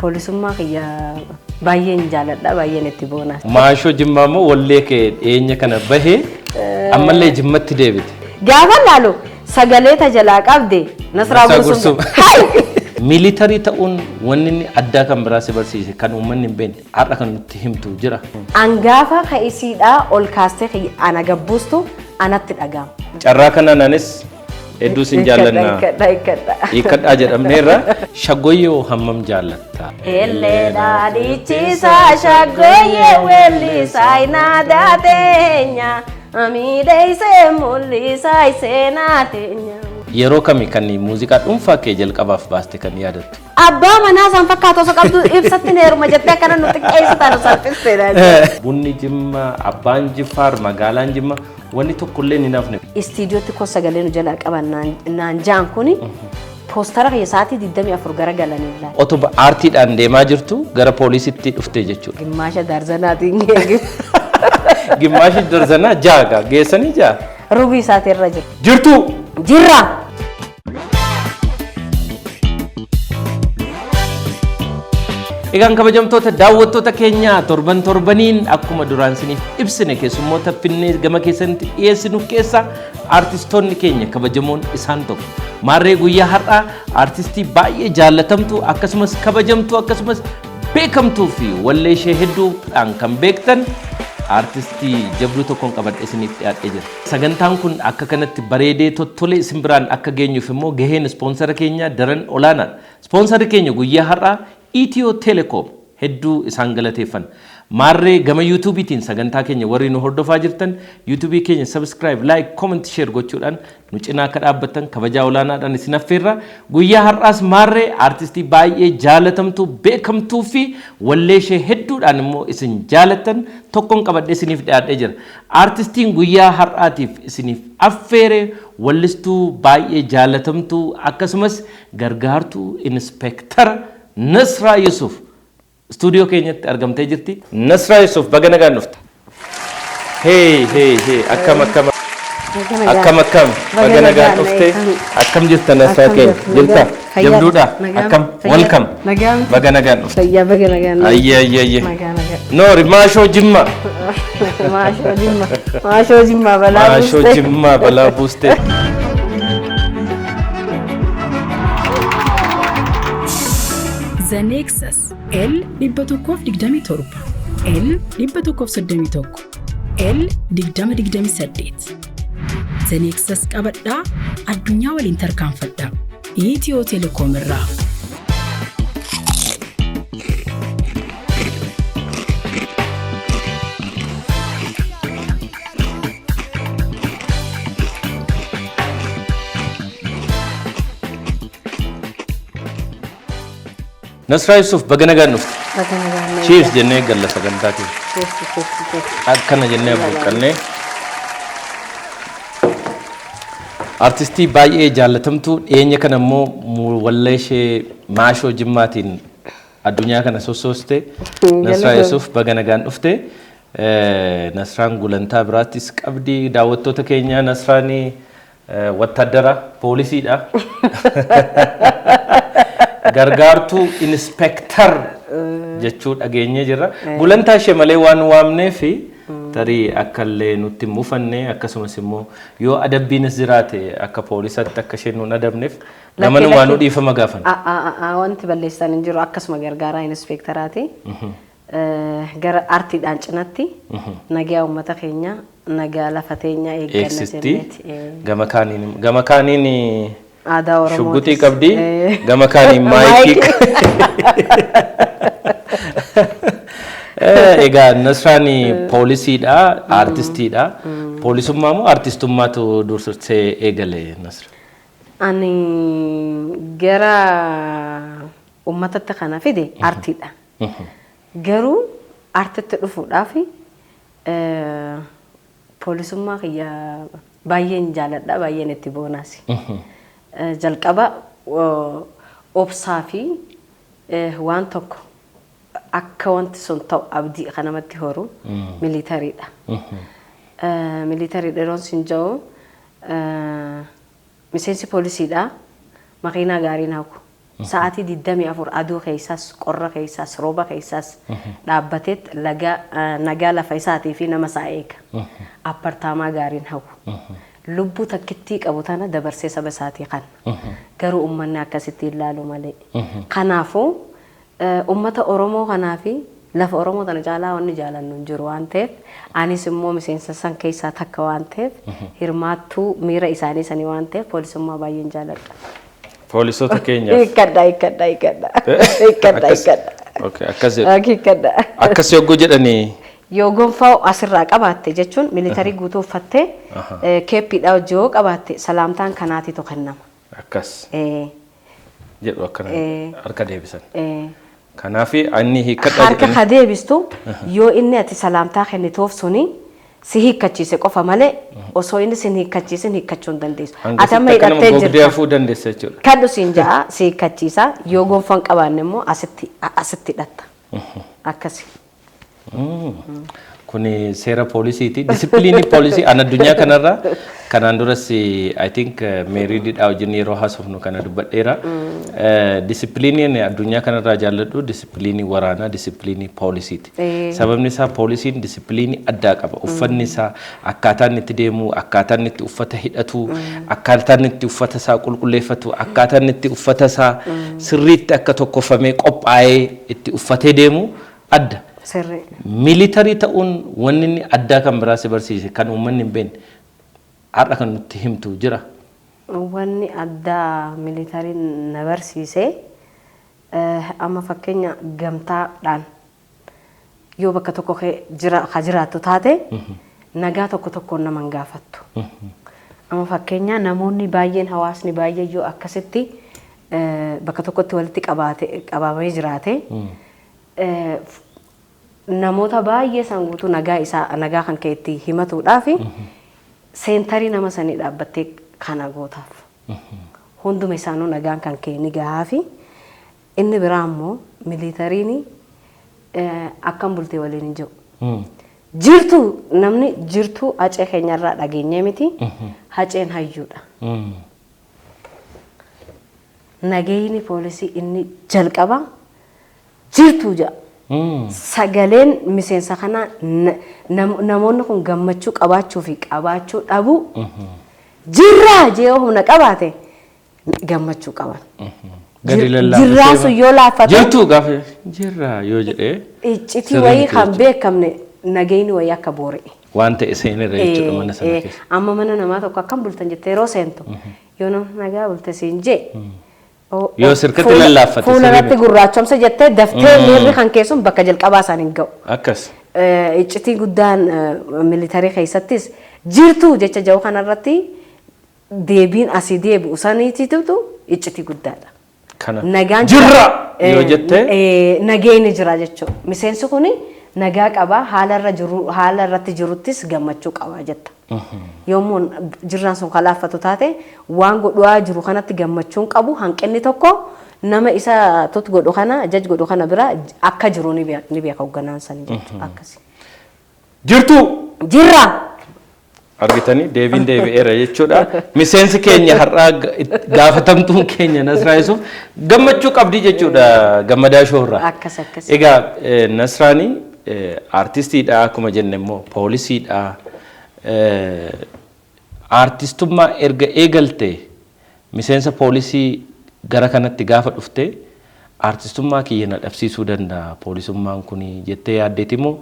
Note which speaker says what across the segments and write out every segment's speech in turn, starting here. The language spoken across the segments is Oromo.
Speaker 1: Poolisummaa kiyya baay'een jaaladha, baay'een itti boona.
Speaker 2: Maashoo Jimmaa immoo wallee kee dhiyeenya kana bahee ammallee Jimmatti deebite.
Speaker 1: Gaafa laalu sagalee tajalaa qabde Nasraa
Speaker 2: Nasraa
Speaker 1: Gursum.
Speaker 2: Gursum.
Speaker 1: Hai!
Speaker 2: Miilitarii ta'uun wanni inni addaa kan biraa si barsiise kan uummanni hin beekne har'a kan nutti himtu jira.
Speaker 1: Angaafa ka'isiidhaa ol kaastee kiyya ana gabbuustu anatti dhaga'ama.
Speaker 2: Carraa kanaan anis hedduu sin jaallanna.
Speaker 1: Hiikkadha, hiikkadha.
Speaker 2: Hiikkadhaa jedhamneerra. Shaggooyyoo hammam jaallatta?
Speaker 1: Elleedhaa dhiichisaa shaggooyyee weellisaa inaadaa teenya amiidheessee mul'isaa seenaa teenya.
Speaker 2: Yeroo kami kan muuziqaa dhuunfaa kee jalqabaaf baaste kan yaadattu?
Speaker 1: Abbaa manaa isaan fakkaatu osoo qabdu ibsatti heeruma jettee akkana nu xiqqeessitaan nu salphistee.
Speaker 2: Bunni Jimmaa, Abbaan Jifaar, magaalaan Jimmaa wanni tokkollee hin hafne.
Speaker 1: Istiidiyootti koo sagalee nu jalaa qaban naan jaan kuni poostara kiyya sa'aatii 24 gara galanii ilaala.
Speaker 2: Otuma aartiidhaan deemaa jirtu gara poolisitti dhufte jechuudha.
Speaker 1: Gimmaasha daarzanaatiin geegge.
Speaker 2: Gimmaashi darzanaa ja'a geessanii ja'a.
Speaker 1: Rubii isaatii irra jira.
Speaker 2: Jirtu!
Speaker 1: Jirra!
Speaker 2: Egaan kabajamtoota daawwattoota keenyaa torban torbaniin akkuma duraan isiniif ibsine keessummoota finnee gama keessanitti dhiyeessinu keessa aartistoonni keenya kabajamoon isaan tokko. Maarree guyyaa har'aa aartistii baay'ee jaallatamtu akkasumas kabajamtu akkasumas beekamtuu fi wallee ishee hedduudhaan kan beektan aartistii jabduu tokkoon qabadhe isiniif dhiyaadhee jira. Sagantaan kun akka kanatti bareedee tottolee isin biraan akka geenyuuf immoo gaheen ispoonsara keenyaa daran olaanaadha. Ispoonsarri keenya guyyaa har'aa Itiyoo Telekoom hedduu isaan galateeffanna. Maarree gama yuutuubiitiin sagantaa keenya warri nu hordofaa jirtan yuutuubii keenya subscribe, like, comment, share gochuudhaan nu cinaa akka dhaabbattan kabajaa olaanaadhaan isin affeerra. Guyyaa har'aas maarree aartistii baay'ee jaalatamtuu beekamtuu fi wallee ishee hedduudhaan immoo isin jaalattan tokkoon qabadhee isiniif dhiyaadhee jira. Aartistiin guyyaa har'aatiif isiniif affeere wallistuu baay'ee jaalatamtuu akkasumas gargaartuu inspektara Nasraa Yusuf istuudiyoo keenyatti argamtee jirti. Nasraa Yusuf baga nagaan dhufte. Hey hey hey, akkam akkam akkam akkam, baga nagaan dhufte. Akkam jirta Nasraa keenya? Jirta? Jabduudha? Akkam? Welcome. Baga nagaan dhufte.
Speaker 1: Fayyaa, baga nagaan.
Speaker 2: Ayyee ayyee ayyee.
Speaker 1: Nagaa nagaa.
Speaker 2: Noori maashoo Jimmaa.
Speaker 1: Maashoo Jimmaa. Maashoo Jimmaa balaa
Speaker 2: Maashoo
Speaker 1: buuste.
Speaker 2: Jimmaa balaa buuste.
Speaker 3: The Nexus L 127, L 131, L 2028. The Nexus qabadhaa, addunyaa waliin tarkaanfadhaa. Itiyoo Telekoom irraa.
Speaker 2: Nasraa Yusuf baga nagaan dhufte.
Speaker 1: Baga nagaan.
Speaker 2: Cheers jennee galla sagantaa keenya.
Speaker 1: Cheers, cheers, cheers.
Speaker 2: Akkana jennee abbuuqqannee. Aartistii baay'ee jaallatamtuu dhiyeenya kana immoo wallee ishee maashoo Jimmaatiin addunyaa kana sossooste Nasraa Yusuf baga nagaan dhufte. Nasraan gulantaa biraattis qabdi daawwattoota keenya. Nasraan wattaaddara poolisiidha. Gargaartuu inspektar jechuu dhageenyee jirra. Gulantaa ishee malee waan waamneef tarii akka illee nutti hin mufanne, akkasumas immoo yoo adabbiinis jiraate akka poolisatti akka isheen nuun adabneef gamanumaanuu dhiifama gaafanna.
Speaker 1: Wanti balleessan hin jiru, akkasuma gargaaraa inspektaraati. Gara aartiidhaan cinatti nagaa uummata keenya, nagaa lafa teenyaa eegganna
Speaker 2: Eegsisti.
Speaker 1: jenneeti.
Speaker 2: Gama kaaniin
Speaker 1: Aadaa Oromootis.
Speaker 2: shugguxii qabdi. Gama kaaniin maayikii. Egaa Nasraan poolisiidha, aartistiidha. Poolisummaa moo aartistummaatu dursee eegale, Nasra?
Speaker 1: Ani gara uummatatti kana fide aartiidha. Garuu aartitti dhufuudhaaf poolisummaa kiyya baay'een jaaladha, baay'een itti boonaas. Jalqaba obsaa fi waan tokko akka wanti sun ta'u abdii kan namatti horu militariidha. Militariidha yeroon sin jedhu, miseensi poolisiidha. Makiinaa gaarii naaku. Sa'aatii 24 aduu keessaas, qorra keessaas, rooba keessaas dhaabbateet laga nagaa lafa isaatii fi nama isaa eega. Appartaamaa gaariin hawwu. Lubbuu takkittii qabu tana dabarsee saba isaatii kanna. Garuu uummanni akkasitti hin laalu malee. Kanaafuu uummata Oromoo kanaa fi lafa Oromoo tana caalaa wanni jaalannu hin jiru waan ta'eef, anis immoo miseensa san keessaa takka waan ta'eef, hirmaattuu miira isaanii sanii waan ta'eef, poolisummaa baay'een jaaladha.
Speaker 2: Poolisoota keenyaaf.
Speaker 1: Hiikkadha, hiikkadha, hiikkadha. Hiikkadha, hiikkadha.
Speaker 2: Okay, akkas jedhu.
Speaker 1: Hiikkadha.
Speaker 2: Akkas yogguu jedhanii?
Speaker 1: Yoo gonfaa asirraa qabaatte, jechuun militarii guutuu uffattee keeppiidhaa hojii yoo qabaatte, salaamtaan kanaatitu kennama.
Speaker 2: Akkas jedhu, akkana harka deebisan.
Speaker 1: Eh.
Speaker 2: Kanaaf inni hiikkadha
Speaker 1: Harka
Speaker 2: jedhanii.
Speaker 1: ka deebistu yoo inni ati salaamtaa kennituuf suni si hiikkachiise qofa malee, osoo inni sin hiikkachiisin hiikkachuu hin dandeessu. Ati amma
Speaker 2: Hangasitti akka nama
Speaker 1: hidhattee
Speaker 2: gogdee
Speaker 1: jirta.
Speaker 2: hafuu dandeessa jechuudha.
Speaker 1: Kadhu siin ja'a, si hiikkachiisa. Yoo gonfaa hin qabaanne immoo asitti hidhatta. Akkasi.
Speaker 2: Kuni seera poolisiiti. Disipiliinii poolisii an addunyaa kanarra kanaan duras, I think, Meerii Didhaa wajjin yeroo haasofnu kana dubbadheera. Disipiliinii ani addunyaa kanarraa jaalladhu disipiliinii waraanaa, disipiliinii poolisiiti. Sababni isaa poolisiin disipiliinii addaa qaba. Uffanni isaa, akkaataan inni itti deemu, akkaataan inni itti uffata hidhatu, akkaataan inni itti uffata isaa qulqulleeffatu, akkaataan inni itti uffata isaa sirriitti akka tokkofamee qophaa'ee itti uffatee deemu adda.
Speaker 1: Sirrii.
Speaker 2: Militarii ta'uun wanni inni addaa kan biraa si barsiise, kan uummanni hin beekne, har'a kan nutti himtu jira?
Speaker 1: Wanni addaa militariin na barsiise, amma fakkeenya gamtaadhaan yoo bakka tokko jira ka jiraattu taate, nagaa tokko tokkoon nama hin gaafattu. Amma fakkeenya namoonni baay'een, hawaasni baay'een yoo akkasitti bakka tokkotti walitti qabaate qabamee jiraate, namoota baay'ee san guutuu nagaa isaa, nagaa kan kee itti himatuudhaaf centerii nama sanii dhaabbattee kana gootaaf. Hunduma isaanuu nagaan kan kee ni gahaafi. Inni biraa immoo militariin akkam bultee waliin hin jiru. Jirtu, namni jirtu hacee keenyarraa dhageenyee miti. Haceen hayyuudha. Nagayni poolisii inni jalqaba jirtu jedha. Sagaleen miseensa kanaa namoonni kun gammachuu qabaachuu fi qabaachuu dhabuu, jirraa jee yoo humna qabaate gammachuu qaban.
Speaker 2: Gadi lallaafisee
Speaker 1: Jirraan sun yoo laaffate,
Speaker 2: Jirtu gaafa jirraa yoo jedhee,
Speaker 1: iccitii
Speaker 2: sirrii
Speaker 1: wayii
Speaker 2: miti
Speaker 1: kan
Speaker 2: jechuudha.
Speaker 1: beekamne nagayni wayii akka boora'e.
Speaker 2: Waan ta'e seenerra jechuudha mana sana keessa.
Speaker 1: Amma mana namaa tokko akkam bultan jettee yeroo seentu, yoo nama nagaa bulte siin jee,
Speaker 2: Yoo sirkatti lallaaffate
Speaker 1: fuula
Speaker 2: sirrii
Speaker 1: irratti
Speaker 2: miti.
Speaker 1: gurraachomsa jettee daftee miirri kan keessun bakka jalqabaa isaan hin ga'u.
Speaker 2: Akkas.
Speaker 1: Iccitii guddaan militarii keessattis jirtu jecha jiru kanarratti deebiin asii deebi'u saniititu iccitii guddaadha.
Speaker 2: Kana.
Speaker 1: Nagaan
Speaker 2: Jirra yoo jettee,
Speaker 1: nageenyi jira jechuudha. Miseensi kuni nagaa qaba, haala irra jiru, haala irratti jiruttis gammachuu qaba jetta. Yommuu jirraan sun kalaaffatu taate, waan godhaa jiru kanatti gammachuun qabu, hanqinni tokko nama isa tut godhu kana, jaj godhu kana bira akka jiru ni beeka hoogganaan sanii jechuudha. Akkasi.
Speaker 2: Jirtu.
Speaker 1: Jirra!
Speaker 2: Argitanii, deebiin deebi'eera jechuudha. Miseensi keenya har'aa gaafatamtuun keenya Nasraa Yusuf gammachuu qabdi jechuudha Gammadaa Shoorraa.
Speaker 1: Akkas akkas.
Speaker 2: Egaa Nasraanii aartistiidha akkuma jenne immoo poolisiidha. Aartistummaa erga eegalte, miseensa poolisii gara kanatti gaafa dhufte, aartistummaa kiyya na dhabsiisuu danda'a poolisummaan kun jettee yaaddeeti moo,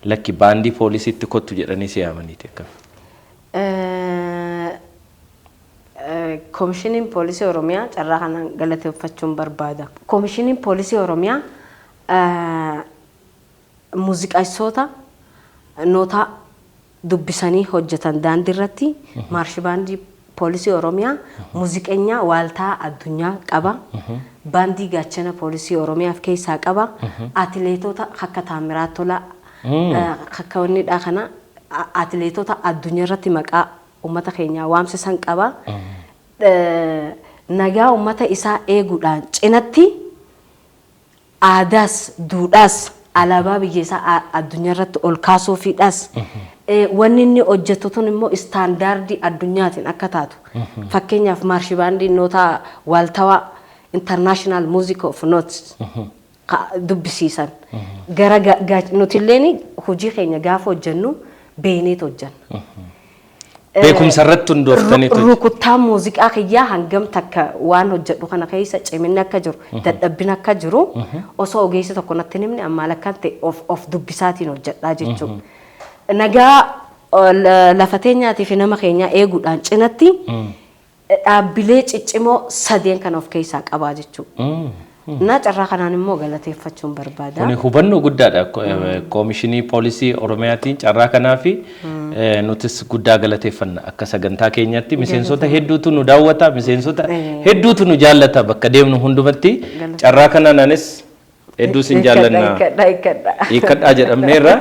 Speaker 2: lakki baandii poolisiitti kottu jedhanii si yaamaniiti, akkam?
Speaker 1: Koomishiniin Poolisii Oromiyaa carraa kanaan galateeffachuun barbaada. Koomishiniin Poolisii Oromiyaa muuziqeessota nootaa dubbisanii hojjetan daandii irratti, maarshi baandii Poolisii Oromiyaa muuziqeenyaa waaltaa addunyaa qaba. Baandii gaachana Poolisii Oromiyaa of keessaa qaba. Atileetota akka Taamiraat Tolaa, akka wannidhaa kana, atileetota addunyaa irratti maqaa uummata keenyaa waamsisan qaba. Nagaa uummata isaa eeguudhaan cinatti aadaas, duudhaas, alaabaa biyya isaa addunyaa irratti ol kaasuufiidhaas, wanni inni hojjetu tun immoo istaandaardii addunyaatiin akka taatu, fakkeenyaaf maarshi baandii nootaa waaltawaa International Music of Notes dubbisiisan. Gara nutilleen hojii keenya gaafa hojjennu beekneet hojjenna.
Speaker 2: Beekumsa irratti hundooftaniitu.
Speaker 1: Rukuttaa muuziqaa kiyyaa hangam takka waan hojjedhu kana keessa ciminni akka jiru, dadhabbina akka jiru osoo ogeessi tokko natti hin himne ammaal akkan ta'e of dubbisaatiin hojjedhaa jechuudha. Nagaa lafa teenyaatii fi nama keenyaa eeguudhaan cinatti dhaabbilee ciccimoo sadeen kana of keessaa qabaa jechuudha. Na carraa kanaan immoo galateeffachuun barbaada.
Speaker 2: Kuni hubannoo guddaadha. Koomishinii Poolisii Oromiyaatiin carraa kanaa fi nutis guddaa galateeffanna. Akka sagantaa keenyatti miseensota hedduutu nu daawwata, miseensota hedduutu nu jaallata bakka deemnu hundumatti. Carraa kanaan anis hedduu sin jaallanna.
Speaker 1: Hiikkadha, hiikkadha.
Speaker 2: Hiikkadhaa jedhamneerra.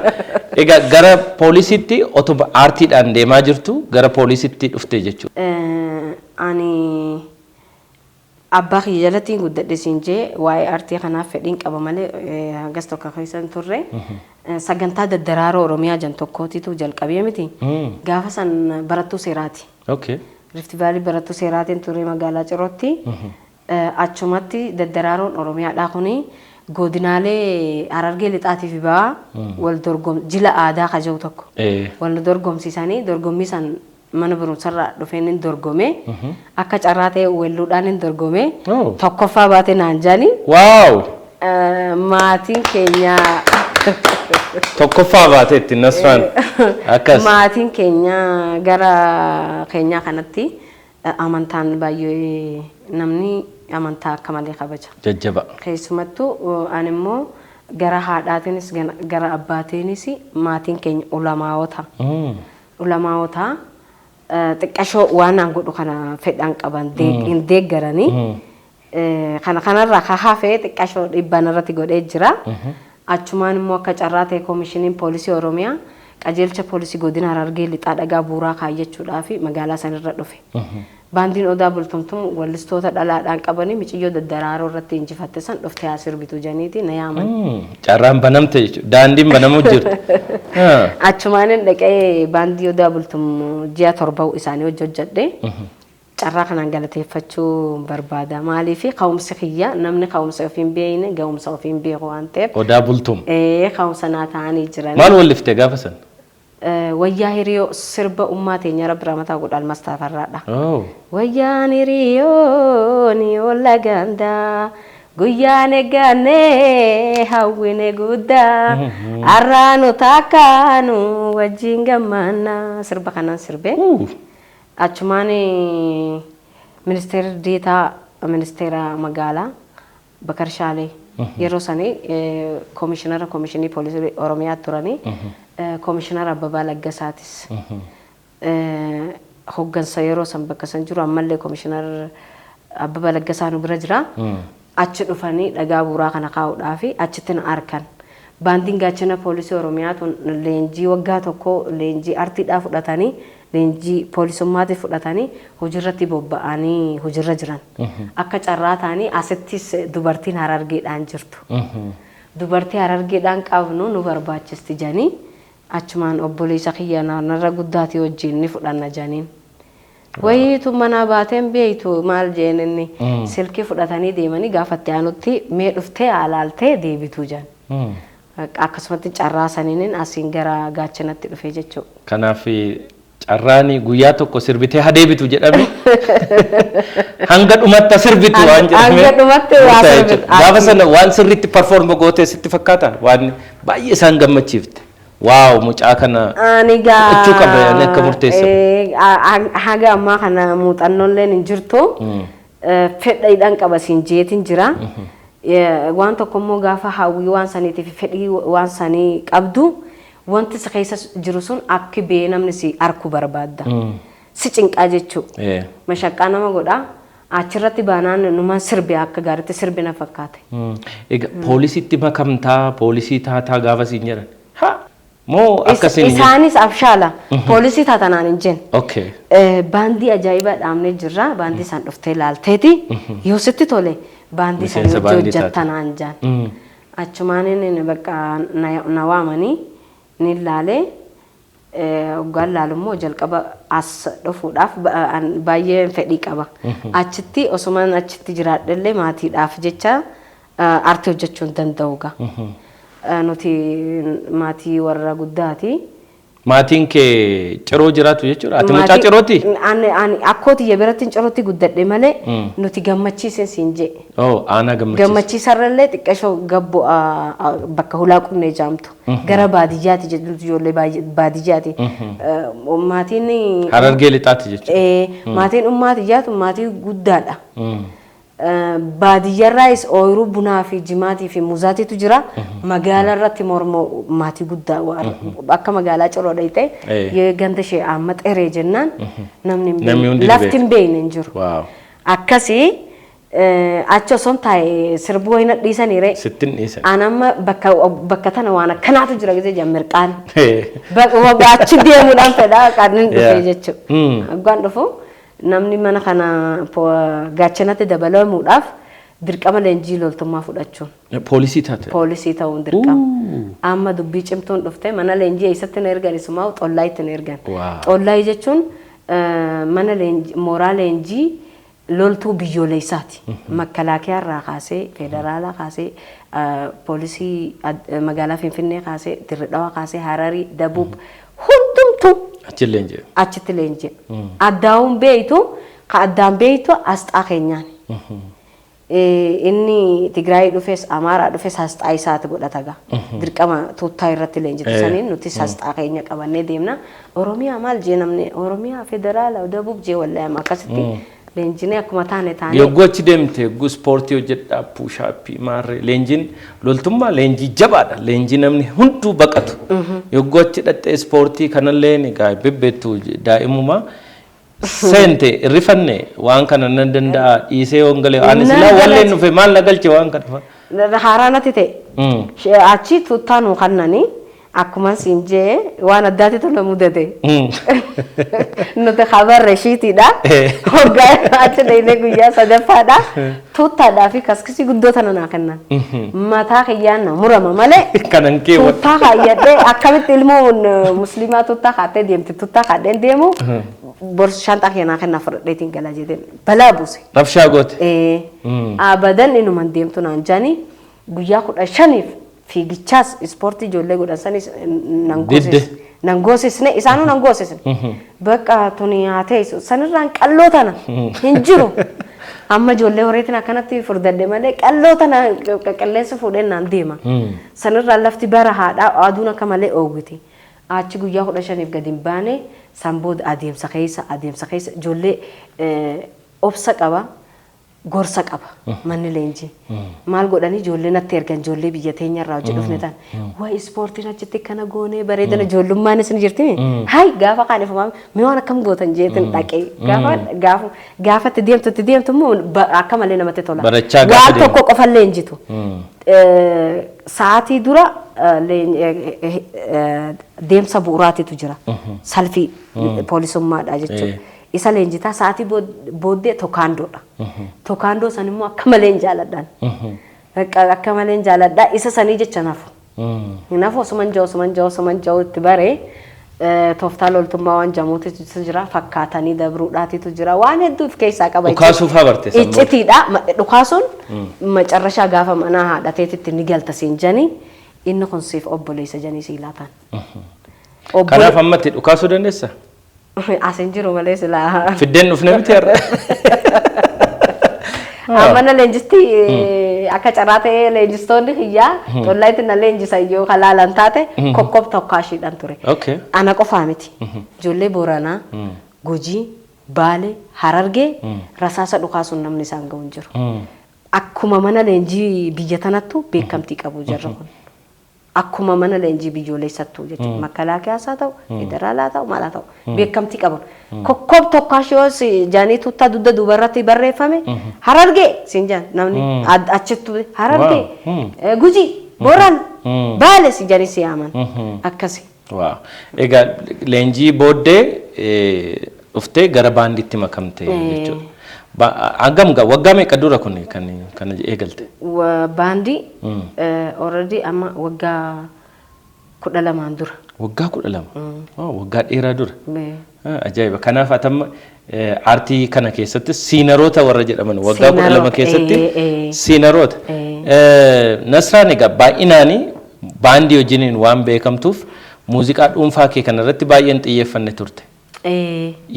Speaker 2: Egaa gara poolisiitti otuma aartiidhaan deemaa jirtu gara poolisiitti dhufte jechuudha.
Speaker 1: Ani abbaa kiyya jalatti guddadhe siin jee, waa'ee aartii kanaaf fedhiin qaba malee hangas tokko keessa hin turre. Sagantaa daddaraaroo Oromiyaa jan tokkootitu jalqabee miti. Gaafa san barattuu seeraati. Rift Valley barattuu seeraatiin ture magaalaa Cirootti. Achumatti daddaraaroon Oromiyaadhaa kuni godinaalee Harargee Lixaatii fi Ba'aa wal dorgom jila aadaa kaja'u tokko. Wal dorgomsiisanii, dorgommii san mana barumsarraa dhufeen hin dorgome. Akka carraa ta'e weelluudhaan hin dorgome. Tokkoffaa baate naan jaani. Maatiin keenya
Speaker 2: Tokkoffaa baateetti Nasraan. Akkas.
Speaker 1: Maatiin keenya gara keenyaa kanatti amantaan baay'ee, namni amantaa akka malee kabaja.
Speaker 2: Jajjaba.
Speaker 1: Keessumattuu ani immoo gara haadhaatiinis gara abbaatiinis maatiin keenya ulamaa'ota. Ulamaa'ota xiqqashoo waan aan godhu kana fedhan qaban hin deeggaranii. Kana kanarraa ka hafee xiqqashoo dhiibbaan irratti godhee jira. Achumaan immoo akka carraa ta'e Koomishiniin Poolisii Oromiyaa qajeelcha poolisii godina Harargee Lixaa dhagaa bu'uuraa kaayyachuudhaaf magaalaa sanirra dhufe. Baandiin Odaa Bultumtum wallistoota dhalaadhaan qabanii miciyyoo daddaraaroo irratti injifatte san dhuftee haa sirbitu janiiti na yaaman.
Speaker 2: Carraan banamte jechuudha. Daandiin banamuu jirti.
Speaker 1: Achumaanin dhaqee baandii Odaa Bultum ji'a 7 isaanii hojii hojjedhe. Carraa kanaan galateeffachuu barbaada. Maaliif, ka'umsi kiyya, namni ka'umsa ofii hin beekne ga'umsa ofii hin beeku waan ta'eef.
Speaker 2: Odaa Bultum.
Speaker 1: Ee, ka'umsa naa ta'anii jiran.
Speaker 2: Maal wallifte gaafa san?
Speaker 1: Wayyaa hiriyoo, sirba ummaa teenya Rabbi rahmataa godhu Almas Taafarraadha. Wayyaan hiriyoo ni olla gandaa, guyyaan eegganne hawwine guddaa, arraanu takkaanu wajjin gammanna, sirba kanaan sirbee. Achumaan ministeerri deetaa ministeera magaalaa Bakar Shaalee yeroo sanii koomishinara koomishinii poolisii Oromiyaa turanii, koomishinara Abbabaa Laggasaatis hoggansa yeroo san bakka san jiru, ammallee koomishinar Abbabaa Laggasaa nu bira jira. Achi dhufanii dhagaa bu'uuraa kana kaa'uudhaaf achitti na arkan. Baandiin gaachana poolisii Oromiyaa tun leenjii waggaa tokko leenjii artiidhaa fudhatanii, leenjii poolisummaatti fudhatanii hojiirratti bobba'anii hojiirra jiran. Akka carraa ta'anii asittis dubartiin Harargeedhaan jirtu. Dubartii Harargeedhaan qabnu nu barbaachisti janii achumaan obboleessa kiyya narra guddaatii wajjin ni fudhanna janiin. Wayiitu manaa baateen beeytu maal jeen inni, silkii fudhatanii deemanii gaafatti aanutti mee dhuftee haalaaltee deebituu jan. Akkasumatti carraa saniin asiin gara gaachanatti dhufe jechuudha.
Speaker 2: Kanaaf carraan guyyaa tokko sirbitee haa deebitu jedhame hanga dhumatti sirbitu waan jedhame.
Speaker 1: Hanga dhumatti waa sirbitu.
Speaker 2: Gaafa sana waan sirriitti perform gootee sitti fakkaata, waan baay'ee isaan gammachiifte. Waaw, mucaa kana
Speaker 1: Ani gaa
Speaker 2: fudhachuu qabda jedhanii akka murteessan.
Speaker 1: Haga ammaa kana muuxannoolleen hin jirtu. Fedhiidhaan qaba siin jeetiin jira. Waan tokko immoo gaafa hawwii waan saniitiif fedhii waan sanii qabdu, wanti si keessa jiru sun akki bee namni si arku barbaadda. Si cinqaa jechuudha. Mashaqqaa nama godha. Achirratti baanaan numaan sirbe, akka gaariitti sirbi na fakkaate.
Speaker 2: Egaa poolisiitti makamtaa, poolisii taataa gaafa siin jedhan ha moo akkasiin hin jedhan?
Speaker 1: Isaanis abshaala. Poolisii taatanaan hin jenne. Baandii ajaa'ibaa dhaabnee jirra. Baandii isaan dhuftee ilaalteeti. Yoo sitti tole baandii sanii
Speaker 2: Miseensa
Speaker 1: hojii
Speaker 2: baandii taate.
Speaker 1: hojjettanaan jaan. Achumaan inni bakka na waamanii ni ilaalee. Hoggaan laalu immoo jalqaba as dhufuudhaaf baay'ee fedhii qaba. Achitti osumaan achitti jiraadhellee maatiidhaaf jecha aartii hojjechuu hin danda'u gaa. Nuti maatii warra guddaati.
Speaker 2: Maatiin kee Ciroo jiraatu jechuudha? Ati mucaa Cirooti?
Speaker 1: Ani akkoo tiyya biratti Cirootti guddadhe malee nuti Gammachiisen siin jee.
Speaker 2: Oh, aanaa Gammachiisa.
Speaker 1: Gammachiisarrallee xiqqashoo gabbo bakka Hulaa Qunnee jaamtu. Gara baadiyyaati jedhu, ijoollee baadiyyaati. Maatiin
Speaker 2: Harargee Lixaati jechuudha.
Speaker 1: Maatiin ummaa tiyyaatu maatii guddaadha. Baadiyyaarraayis ooyiruu bunaa fi jimaatii fi muzaatiitu jira. Magaalaa irratti mormoo maatii guddaa akka magaalaa Ciroo dhayite yoo ganda ishee amma xeree jennaan namni hin
Speaker 2: Namni hundi ni
Speaker 1: lafti
Speaker 2: beeka.
Speaker 1: hin beekne hin jiru. Akkasii achi osoo hin taa'e sirbuu wayina dhiisanii ree.
Speaker 2: Sittin dhiisan.
Speaker 1: An amma bakka tana waan akkanaatu jira gisee jedhan mirqaan. Achi deemuudhaan fedhaa kan hin dhufee jechuudha. Hoggaan dhufu namni mana kana gaachanatti dabalamuudhaaf dirqama leenjii loltummaa fudhachuun.
Speaker 2: Poolisii taate.
Speaker 1: Poolisii ta'uun dirqama. Amma dubbii cimtuun dhufte, mana leenjii eessatti na ergan? Isumaa Xollaayitti na ergan. Xollaayii jechuun mana leenjii, mooraa leenjii loltuu biyyoolessaati. Makalaakiyaa irraa kaasee, federaalaa kaasee, poolisii magaalaa Finfinnee kaasee, Dirre Dhawaa kaasee, Hararii, Dabuub hundumtuu
Speaker 2: Achi leenjii.
Speaker 1: achitti leenji'a. Addaa'uun beeytu, ka addaan beeytu asxaa keenyaan. Inni Tigraay dhufes Amaaraa dhufes asxaa isaati godhata gaa. Dirqama tuuttaa irratti leenjitu saniin nuti asxaa keenya qabannee deemna. Oromiyaa maal jee namni? Oromiyaa, federaala, Dabuub jee. Wallahi amma akkasitti leenjinee akkuma taane taane.
Speaker 2: Yogguu achi deemte, yogguu ispoortii hojjedhaa, push-up maarree, leenjiin loltummaa leenjii jabaadha. Leenjii namni hunduu baqatu. Yogguu achi dhattee ispoortii kanallee egaa bebbeettu daa'imummaa seente, rifanne waan kana nan danda'a dhiisee yoon galee ani silaa walleen dhufe maal na galche waan kana fa'a.
Speaker 1: Haaraa natti ta'e. Achi tuuttaa nuu kannanii akkuma siin jee waan addaati na mudate. Nuti kabarre shiitiidha. Hoggaa achi dhaqnee guyyaa sadaffaadha. Tuuttaadhaa fi kaskisii guddoo tana naa kennan. Mataa kiyyaan na murama malee.
Speaker 2: Kanan kee
Speaker 1: Tuuttaa kaayyadhee akkamitti ilmoo musliimaa tuuttaa kaattee deemti, tuuttaa kaadheen deemu borsa shaanxaa keenyaa kennaa fudhadheetiin galaa jedheen balaa buuse.
Speaker 2: Rabshaa goote.
Speaker 1: Abadan inuman deemtu naan jaanii guyyaa 15f fiigichaas ispoortii ijoollee godhan sanis nan
Speaker 2: Didde.
Speaker 1: goosisne. Nan goosisne, isaanuu nan goosisne. Bakka tuni haa teessu sanirraan qalloo tana hin jiru. Amma ijoollee horeetiin akkanatti furdadhe malee qalloo tana qilleensa fuudheen naan deema. Sanirraan lafti bara haadhaa aduun akka malee oowwiti. Achi guyyaa 15f gadi hin baane. San booda adeemsa keessa ijoollee obsa qaba. Gorsa qaba manni leenjii. Maal godhanii ijoollee natti ergan, ijoollee biyya teenya irraa hojii dhufne tan. Wayi ispoortiin achitti kana goonee bareedana, ijoollummaan isin jirti. Hayi gaafa kaan ifumaa mee waan akkam gootan jeetin dhaqee gaafa gaafa gaafa itti deemtu itti deemtu immoo akka malee namatti tola.
Speaker 2: Barachaa gaafa
Speaker 1: Waan
Speaker 2: deemtu.
Speaker 1: tokko qofan leenjitu. Sa'aatii dura deemsa bu'uuraatitu jira. Salfii poolisummaadha jechuudha. Isa leenjitaa, sa'aatii booddee tokaandoodha. Tokaandoo san immoo akka malee hin jaaladhaan. Akka malee hin jaaladhaa, isa sanii jecha nafu. Nafu osuman ja'u itti baree tooftaa loltummaa waan jamuutu jira, fakkaatanii dabruudhaatitu jira, waan hedduu of keessaa qaba.
Speaker 2: Dhukaasuu faa barte san booda?
Speaker 1: Iccitiidha. Dhukaasuun macarrashaa gaafa manaa haadhateetitti ni galta siin janii, inni kun siif obboleessa janii sii laatan.
Speaker 2: Kanaaf ammatti dhukaasuu dandeessa?
Speaker 1: As hin jiru malee silaa.
Speaker 2: Fiddeen dhufne miti har'a.
Speaker 1: Mana leenjisti akka carraa ta'ee leenjistoonni kiyyaa Xollaayitti na leenjisan yoo kalaalan taate kokkob tokkaashiidhaan ture. Ana qofaa miti. Ijoollee Booranaa, Gujii, Baalee, Harargee rasaasa dhukaasuun namni isaan ga'u hin jiru. Akkuma mana leenjii biyya tanattu beekamtii qabu jarri kun. Akkuma mana leenjii biyyoolessattu jechuudha. Makalaakiyaas haa ta'u, federaalaa haa ta'u, maal haa ta'u beekamtii qabu. Kokkob tokkaashiyoos jaanii tuuttaa dugda duubarratti barreeffame Harargee siin jaan namni achittu Harargee, Gujii, Booran, Baale si jaanii si yaaman. Akkasi.
Speaker 2: Waa. Egaa leenjii booddee dhuftee gara baandiitti makamte jechuudha. Hangam waggaa meeqa dura kun kan kana eegalte?
Speaker 1: Baandii already amma waggaa 12n dura.
Speaker 2: Waggaa 12? Oh, waggaa dheeraa dura. Ajaa'iba! Kanaaf atamma aartii kana keessatti siinaroota warra jedhaman waggaa 12
Speaker 1: Siinaroota,
Speaker 2: keessatti
Speaker 1: ee, ee.
Speaker 2: siinaroota. Nasraan egaa baay'inaanii baandii wajjiniin waan beekamtuuf muuziqaa dhuunfaa kee kanarratti baay'ee hin xiyyeeffanne turte.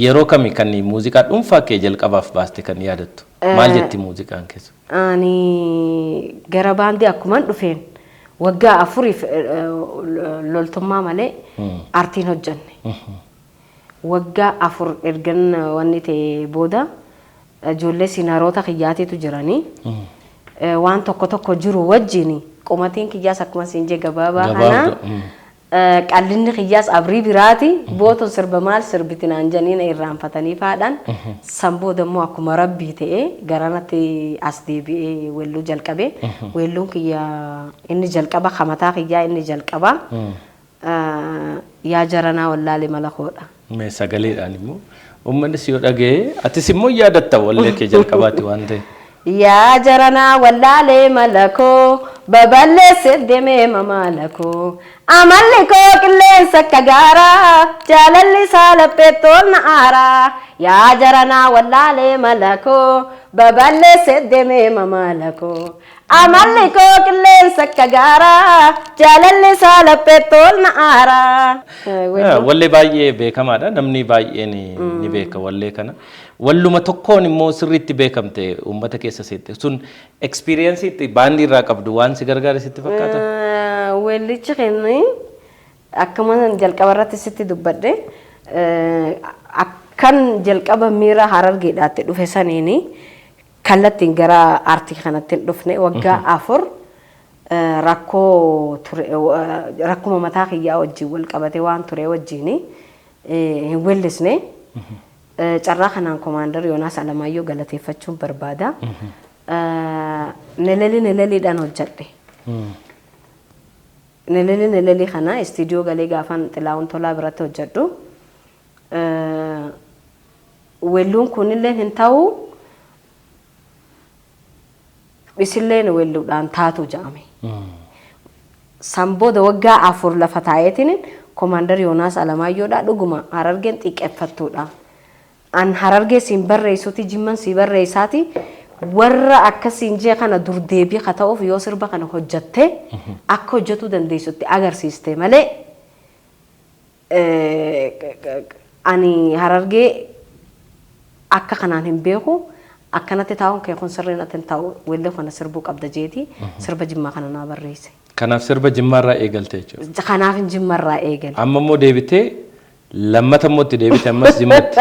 Speaker 2: Yeroo kami kan muuziqaa dhuunfaa kee jalqabaaf baaste kan yaadattu? Maal jetti muuziqaan keessa?
Speaker 1: Ani gara baandii akkuman dhufeen waggaa afuriif loltummaa malee aartiin hojjanne. Waggaa 4 ergan wanni ta'e booda ijoollee siinaroota kiyyaatiitu jiranii. Waan tokko tokko jiru wajjin qomatiin kiyyaas akkuma siin jee gabaabaa kana.
Speaker 2: Gabaabduu.
Speaker 1: Qallinni kiyyaas abrii biraati. Booton sirba maal sirbiti naan jedhanii na irraanfatanii faadhaan. San booda immoo akkuma rabbii ta'ee garanatti as deebi'ee weelluu jalqabe. Weelluun kiyya inni jalqaba kamataa kiyyaa inni jalqaba. Yaa jaranaa wallaale mala koodha.
Speaker 2: Mee sagaleedhaan immoo uummannis yoo dhaga'e atis immoo yaadatta wallee kee jalqabaati waan ta'eef.
Speaker 1: Yaa jaranaa wallaalee mala koo baballeesseef deemee mamaala koo amalli koo qilleensa akka gaaraa jaalalli isaa lapheettoon na aaraa yaa jaranaa wallaalee mala koo baballeesseef deemee mamaala koo amalli koo qilleensa akka gaaraa jaalalli isaa lapheettoon na aaraa.
Speaker 2: Wallee baay'ee beekamaadha. Namni baay'een ni beeka wallee kana. Walluma tokkoon immoo sirriitti beekamte uummata keessa seette. Sun experience itti baandii irraa qabdu waan si gargaare sitti fakkaata?
Speaker 1: Weellichi kenni akkuma jalqaba irratti sitti dubbadhe akkan jalqaba miira Harargeedhaatti dhufe saniini kallattiin gara aartii kanatti hin dhufne waggaa 4 rakkoo ture rakkuma mataa kiyyaa wajjin wal qabate waan ture wajjin hin weellisne. Carraa kanaan Komaandar Yoonaas Alamaayyoo galateeffachuun barbaada. Neleli neleliidhaan hojjedhe. Neleli nelelii kana istiidiyoo galee gaafan Xilaa'uun Tolaa biratti hojjedhu. Weelluun kunillee hin ta'u isilleen weelluudhaan taatu jedhame. San booda waggaa 4 lafa taa'eetiin Komaandar Yoonaas Alamaayyoodha dhuguma Harargeen xiqqeeffattuudha. An Harargee siin barreessuuti Jimman sii barreessaati warra akkasiin jee kana dur deebii ka ta'uuf yoo sirba kana hojjatte akka hojjetuu dandeessutti agarsiiste malee ani Harargee akka kanaan hin beeku akkanatti taa'uun kee kun sirriin ati hin taa'u weellee kana sirbuu qabda jeeti sirba Jimmaa kana naa barreesse.
Speaker 2: Kanaaf sirba Jimmaarraa eegalte jechuudha.
Speaker 1: Kanaaf Jimmarraa eegale.
Speaker 2: Amma immoo deebitee lammata immoo itti deebite ammas Jimmatti.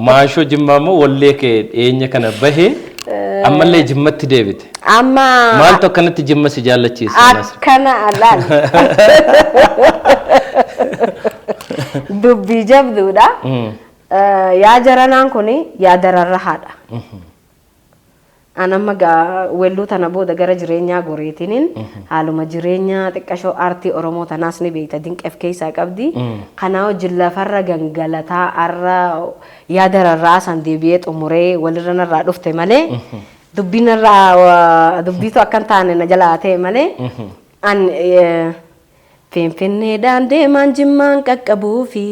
Speaker 2: Maashoo Jimmaa immoo wallee kee dhiyeenya kana bahee ammallee Jimmatti deebite.
Speaker 1: Amma
Speaker 2: Maaltu akkanatti Jimma si jaallachiise?
Speaker 1: Akkana laal. Dubbii jabduudha. Yaa jaranaan kun yaa dararrahaadha. An amma weelluu tana booda gara jireenyaa goreetiniin haaluma jireenyaa xiqqashoo aartii Oromoo tanaas ni beekta dinqeef keessaa qabdi. Kanaa wajjin lafarra gangalataa har'a yaa dararraa san deebi'ee xumuree walirra narraa dhufte malee dubbii narraa dubbiitu akka hin taane na jalaa ta'e malee an Finfinneedhaan deemaan Jimmaan qaqqabuufi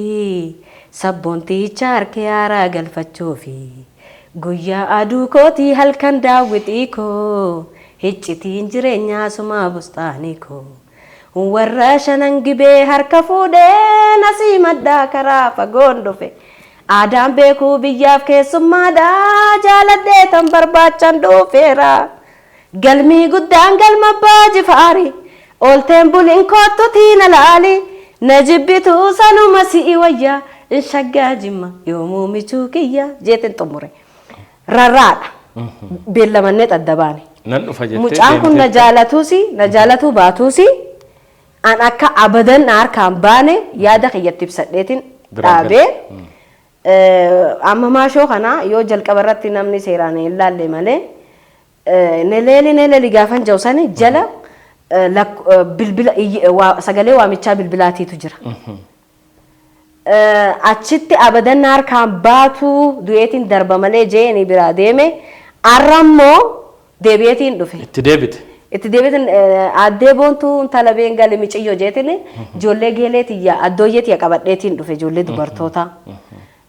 Speaker 1: sabboonticha harkee haaraa galfachuufi guyyaa aduu kootii halkan daawwitii koo hiccitiin jireenyaa sumaa bustaanii koo warra shanan gibee harka fuudhee nasii maddaa karaa fagoon dhufe aadaan beekuu biyyaaf keessummaadha jaaladhee tan barbaachan dhufeera. Galmii guddaan galma abbaa jifaari oolteen bulin koottutii na laali na jibbituu sanuma si'i wayya shaggaa Jimma yoomuu michuu kiyya jeetin xumure. Rarraadha. Beellamannee adda baane.
Speaker 2: Nan dhufa jettee
Speaker 1: Mucaan kun na
Speaker 2: deemteetta.
Speaker 1: jaalatuusi na jaalatuu baatuusi an akka abadan na harkaan baane yaada kiyyatti ibsadheetin
Speaker 2: Biraan
Speaker 1: dhaabee
Speaker 2: galte.
Speaker 1: Amma maashoo kana yoo jalqaba irratti namni seeraan hin laalle malee Neleeli neleeli gaafan jedhu sani jala bilbila sagalee waamichaa bilbilaatiitu jira. Achitti abadan harkaan baatuu du'eetiin darba malee jeeni biraa deeme arra immoo deebi'eetiin dhufe.
Speaker 2: Itti deebite.
Speaker 1: Itti deebiin aaddee Boontuu intala Beengali miciyyoo jeetiin ijoollee geelee tiyya addooyyee tiyya qabadheetiin dhufe, ijoollee dubartoota.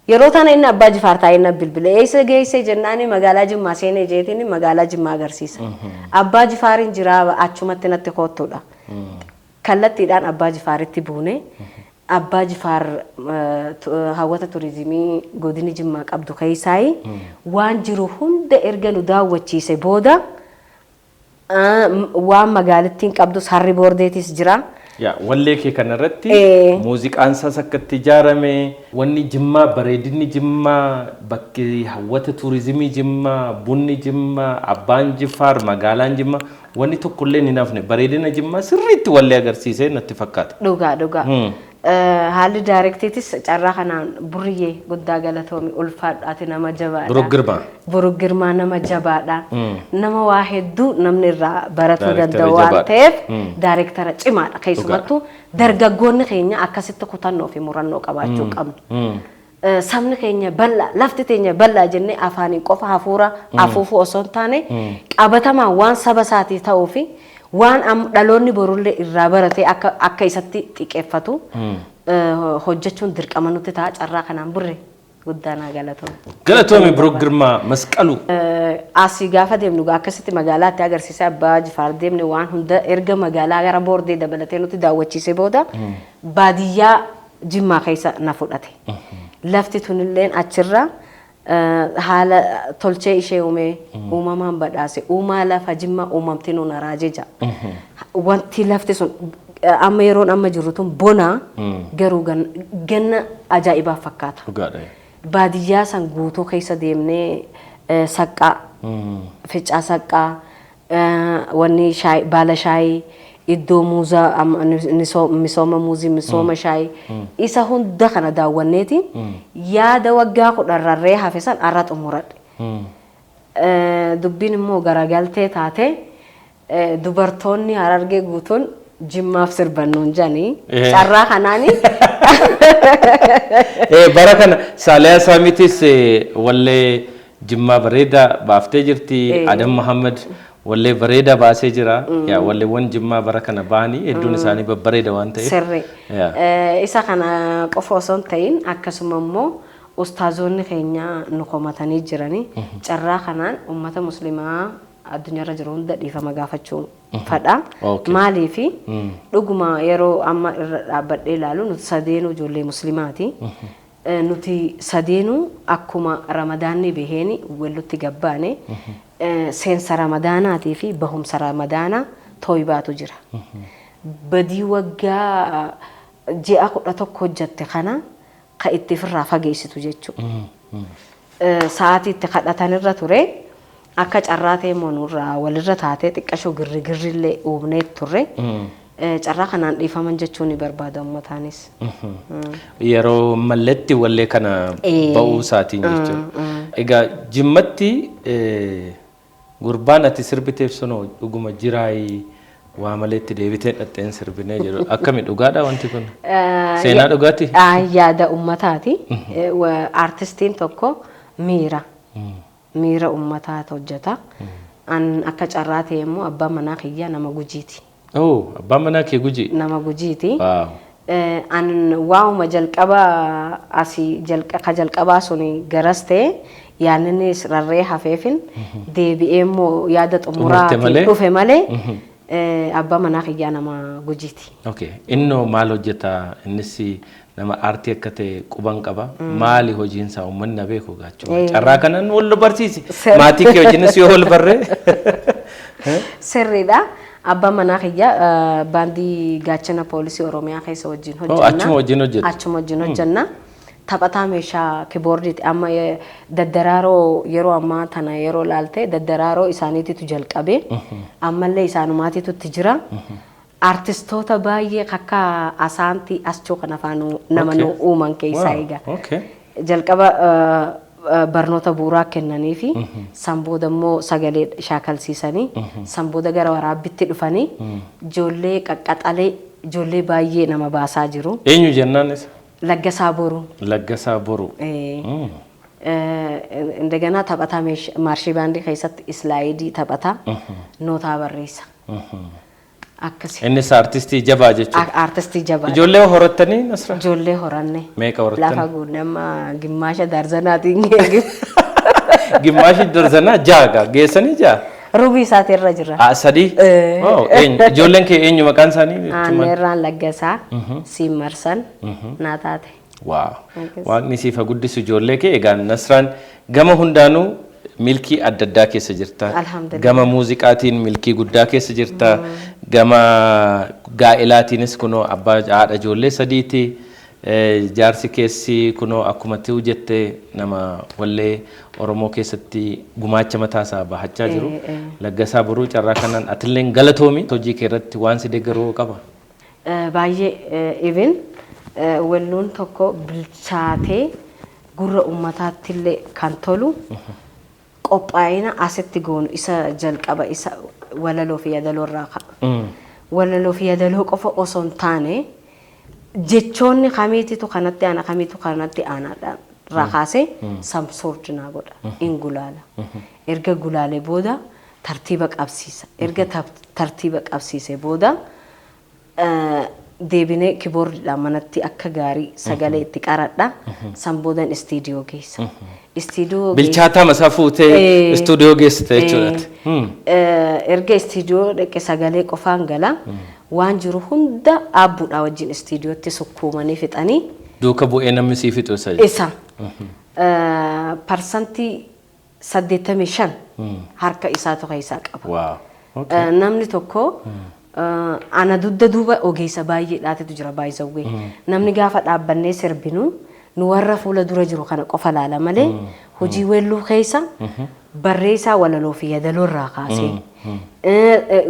Speaker 1: Yeroo tana inni Abbaa Jifaar taa'ee na bilbile. Eessa geesse jennaani, magaalaa Jimmaa seenee jeetiin magaalaa Jimmaa agarsiisa. Abbaa Jifaariin jiraa, achumatti natti koottuudha. Kallattiidhaan Abbaa Jifaaritti buune. Abbaa Jifaar hawwata turizimii godini Jimmaa qabdu keessaayi waan jiru hunda erga nu daawwachiise booda, waan magaalittiin qabdu harri boordeetis jira.
Speaker 2: Yaa, wallee kee kanarratti muuziqaan isaas akka itti ijaarame, wanni Jimmaa, bareedinni Jimmaa, bakki hawwata turizimii Jimmaa, bunni Jimmaa, Abbaan Jifaar, magaalaan Jimmaa, wanni tokkollee hin hafne, bareedina Jimmaa sirriitti wallee agarsiisee natti fakkaata.
Speaker 1: Dhugaa, dhugaa. Haalli daarektiitis carraa kanaan Burriyyee guddaa galatoomi, ulfaadhu, ati nama jabaadha.
Speaker 2: Buruk Girmaa.
Speaker 1: Buruk Girmaa nama jabaadha. Nama waa hedduu namni irraa baratuu
Speaker 2: Daayirektara
Speaker 1: danda'u waan
Speaker 2: jabaadha.
Speaker 1: ta'eef daayirektara cimaadha. Keessumattuu dargaggoonni keenya akkasitti kutannoo fi murannoo qabaachuu qabnu. Sabni keenya bal'aa, lafti teenya bal'aa jennee afaaniin qofa hafuura afuufuu osoo hin taane, qabatamaan waan saba isaatii ta'uu fi waan dhaloonni borullee irraa baratee akka isatti xiqqeeffatu hojjechuun dirqama nutti ta'a. Carraa kanaan burre guddaa naa galatoome.
Speaker 2: Galatoomi, Buruk Girmaa Masqaluu.
Speaker 1: Asii gaafa deemnu akkasitti magaalaatti agarsiisee, Abbaa Jifaar deemne, waan hunda erga magaalaa gara boordee dabalatee nutti daawwachiisee booda baadiyyaa Jimmaa keessa na fudhate. Lafti tunilleen achirra haala tolchee ishee uumee uumamaan badhaase, uumaa lafa Jimmaa uumamti nuun araajee jira. Wanti lafti sun amma yeroon amma jirru tun bona, garuu ganna ajaa'ibaa fakkaata.
Speaker 2: Dhugaadha.
Speaker 1: Baadiyyaa san guutuu keessa deemnee, saqqaa, ficcaa saqqaa, wanni shaayii, baala shaayii, iddoo muuzaa, misooma muuzii, misooma shaayii, isa hunda kana daawwanneeti yaada waggaa 10 rarree hafe san har'a xumuradhe. Dubbiin immoo garagaltee taate, dubartoonni Harargee guutuun Jimmaaf sirbannuun jedhanii carraa kanaani.
Speaker 2: Bara kana Saaliyaa Saamitis wallee Jimmaa bareedaa baaftee jirti. Adam Muhammad wallee bareedaa baasee jira. Yaa, walleewwan Jimmaa bara kana ba'anii hedduun isaanii babbareeda waan ta'eef.
Speaker 1: Sirri. Isa kana qofa osoo hin ta'in, akkasuma immoo ustaazoonni keenya nu komatanii jiranii, carraa kanaan uummata muslimaa addunyaarra jiru hunda dhiifama gaafachuu fadha. Maaliifi, dhuguma yeroo amma irra dhaabbadhee ilaalu, nuti sadeenuu ijoollee muslimaati. Nuti sadeenuu akkuma Ramadaanni baheeni wellutti gabbaane, seensa Ramadaanaatii fi bahumsa Ramadaanaa tooybaatu jira. Badii waggaa ji'a 11 hojjatte kana ka itti ofirraa fageessitu jechuudha. Sa'aatii itti kadhatanirra ture, akka carraa ta'e immoo nurraa walirra taatee xiqqashoo girri girrillee uumnee turre. Carraa kanaan dhiifaman jechuun ni barbaada ummataanis.
Speaker 2: Yeroo malletti wallee kana ba'uu isaatiin jechuudha. Egaa Jimmatti gurbaan ati sirbiteef sunoo dhuguma jiraayii waa maleetti deebitee dhaqxeen sirbinee jedhu, akkami, dhugaadha wanti kun? Seenaa dhugaati?
Speaker 1: Yaada ummataati. Artistiin tokko miira. Miira ummataatu hojjeta. An akka carraa ta'e immoo abbaan manaa kiyya nama Gujiiti.
Speaker 2: Oh, abbaan manaa kee Gujii?
Speaker 1: Nama Gujiiti.
Speaker 2: Wow.
Speaker 1: An waa'uma jalqaba asii ka jalqabaa suni garas ta'e, yaadni rarree hafeefin deebi'ee immoo yaada
Speaker 2: Xumurte malee?
Speaker 1: xumuraatiin dhufe malee, abbaa manaa kiyyaa nama Gujiiti.
Speaker 2: Okay. Innoo maal hojjeta? Innis nama aartii akka ta'e quban qaba. Maali hojiin isaa, uummanni na beeku gaachuu? Carraa kanaan wal barsiisi. Maatii kee wajjinis yoo wal barree.
Speaker 1: Sirriidha. Abbaan manaa kiyya baandii Gaachana Poolisii Oromiyaa keessa wajjin hojjenna.
Speaker 2: Achuma wajjin hojjetu?
Speaker 1: Achuma wajjin hojjenna. Taphataa meeshaa kiboordiiti. Amma daddaraaroo yeroo ammaa tana yeroo laalte, daddaraaroo isaaniititu jalqabe. Ammallee isaanumaatiitu itti jira. Artistoota baay'ee akka Asaantii Aschoo kana afaan nama nu uuman keessaa egaa. Jalqaba barnoota bu'uuraa kennanii fi san booda immoo sagalee shaakalsiisanii, san booda gara waraabbitti dhufanii, ijoollee qaqqaxalee, ijoollee baay'ee nama baasaa jiru.
Speaker 2: Eenyu jennaan isa?
Speaker 1: Laggasaa Boruu.
Speaker 2: Laggasaa Boruu.
Speaker 1: እንደገና taphataa maarshii baandii keessatti islaayidii taphataa, nootaa barreessa. Akkasi.
Speaker 2: Innis artistii jabaa jechuudha.
Speaker 1: Artistii jabaa.
Speaker 2: Ijoollee horattanii, Nasra?
Speaker 1: Ijoollee horanne.
Speaker 2: Meeqa horattan?
Speaker 1: Lafa guunne, amma gimmaasha daarzanaatiin geegge.
Speaker 2: Gimmaashi darzanaa 6 gaa geessanii 6?
Speaker 1: Rubii isaatirra jira.
Speaker 2: Ah, 3? Oh, eenyu? Ijoolleen kee eenyu maqaan isaanii?
Speaker 1: Aanneerraan Laggasaa, Siin Marsan, naa taate.
Speaker 2: Wow. Waaqni siif haa guddisu ijoollee kee. Egaa Nasraan gama hundaanuu milkii adda addaa keessa jirta.
Speaker 1: Alhamdulillah.
Speaker 2: Gama muuziqaatiin milkii guddaa keessa jirta. Gama gaa'ilaatiinis kunoo abbaa haadha ijoollee sadiiti. Jaarsi keessi kunoo akkuma tiu jette nama wallee Oromoo keessatti gumaacha mataasaa bahachaa jiru. Laggasaa Boruu, carraa kanaan atilleen galatoomi. Hojii kee irratti waan si deeggaruu qaba.
Speaker 1: Baay'ee even welluun tokko bilchaatee gurra uummataatti illee kan tolu qophaa'ina asitti goonu isa jalqaba isa walaloo fi yaadaloo irraa ka'a. Walaloo fi yaadaloo qofa osoo hin taane, jechoonni kamiititu kanatti aana, kamiitu kanatti aanaadha irraa kaasee samsoordi naa godha in gulaala. Erga gulaalee booda tartiiba qabsiisa. Erga tartiiba qabsiisee booda deebinee kiboordiidhaan manatti akka gaarii sagalee itti qaradha. San boodan istiidiyoo geessa. Istiidiyoo
Speaker 2: Bilchaataa masaa fuutee istuudiyoo geessite jechuudha.
Speaker 1: Erga istiidiyoo dhaqe sagalee qofaan gala. Waan jiru hunda dhaabbuudha wajjin istiidiyootti sukkuumanii fixanii
Speaker 2: Duuka bu'ee namni sii fixu isa.
Speaker 1: Isa. 85% harka isaatu keessaa qaba. Namni tokko ana dugda duuba ogeessa baay'eedhaatitu jira baay'isawwee. Namni gaafa dhaabbannee sirbinu nu warra fuula dura jiru kana qofa laala malee, hojii weelluu keessa barreessaa walaloo fi yaadaloo irraa kaasee,